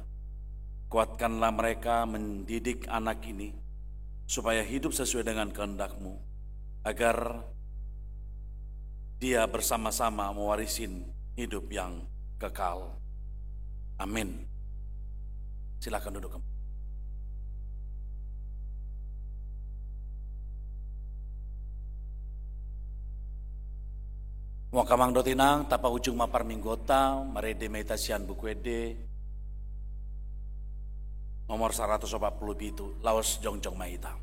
Kuatkanlah mereka mendidik anak ini supaya hidup sesuai dengan kehendak-Mu, agar dia bersama-sama mewarisin hidup yang kekal. Amin. Silakan duduk kembali. Muak amang dohot inang, tapaujung ma parmingguonta, marende ma hita sian Buku Ende nomor saratus opat pulu pitu, laos jongjong ma hita.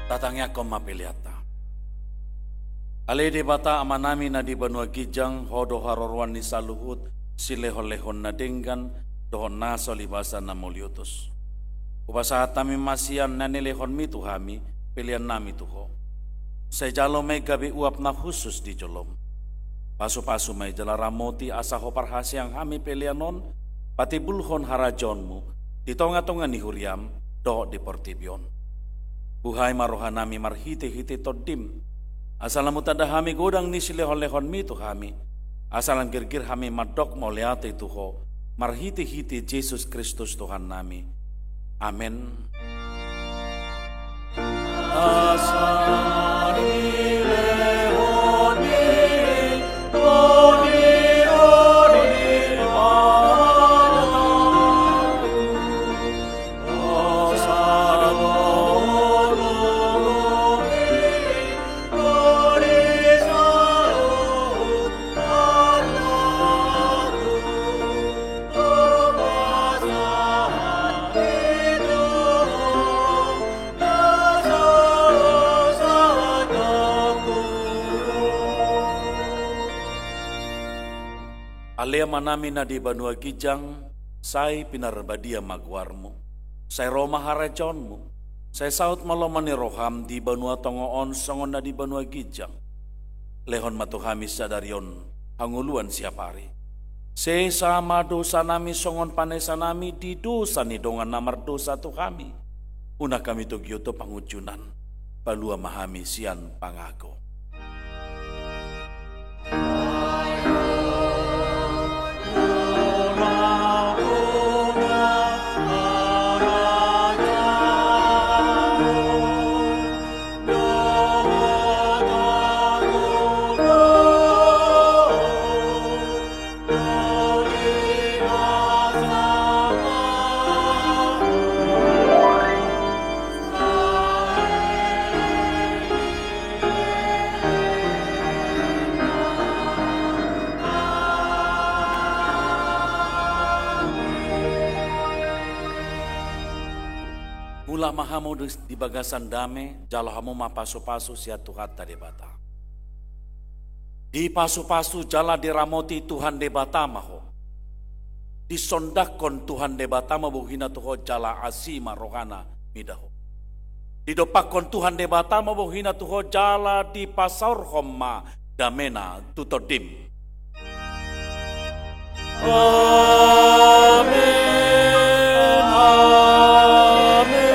Tatangiangkon ma peleanta. Ale Debata Amanami na di banua ginjang, Ho do haroroan ni saluhut silehonlehon na denggan dohot na so libasa na moliotos. Hupasahat hami ma sian na nilehonmi tu hami peleannami tu Ho. Sai jalo ma i gabe uap na hushus di jolom. Pasupasu ma i jala ramoti asa Ho parhaseang hami pelean on patimbulhon harajaonmu di tongatonga ni huriam dohot di portibi on. Buhai ma rohanami marhitehite Tondim, asa lam hutanda hami godang ni silehonlehonmi tu hami, asa lam girgir hami mandok mauliate tu Ho, marhitehite Jesus Kristus Tuhannami. Amen. Asa Ale Amanami na di banua ginjang, sai pinarbadia ma goarmu. Sai ro ma harajaonmu. Sai saut ma lomo ni roham di banua tonga on songon na di banua ginjang. Lehon ma tu hami sadari on hangoluan siapari. Sesa ma dosanami songon panesanami di dosa ni dongan na mardosa tu hami. Unang hami togihon tu pangunjunan. Palua ma hami sian pangago. Mulak ma hamu di, di bagasan dame, jalo hamu ma pasupasu sian Tuhanta Debata. Dipasupasu jala diramoti Tuhan Debata ma ho. Disondangkon Tuhan Debata ma bohina tu ho jala asi ma rohana mida ho. Didompakkon Tuhan Debata ma bohina tu ho jala dipasaorhon ma damena tu tondim. Amen, amen, amen.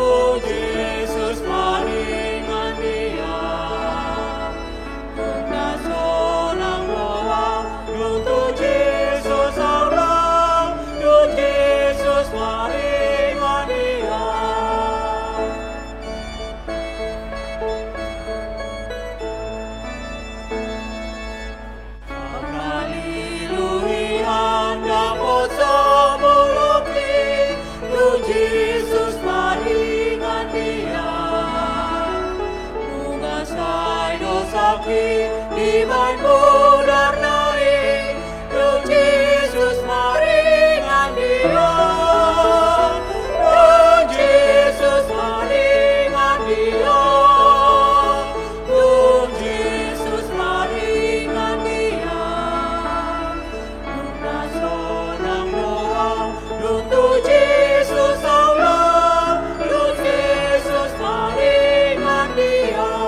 Dung Jesus maringan di au, dung na sonang do au, dung tu Jesus au laho, dung Jesus maringan di au. Angka lilu hian dapot samoloki, dung Jesus maringan di au. Nunga sai do sangkit dibahen mudarna i, dung Jesus maringan di au. Dung Jesus maringan di au. Dung Jesus maringan di au, dung na sonang do au, dung tu Jesus au laho, dung Jesus maringan di au.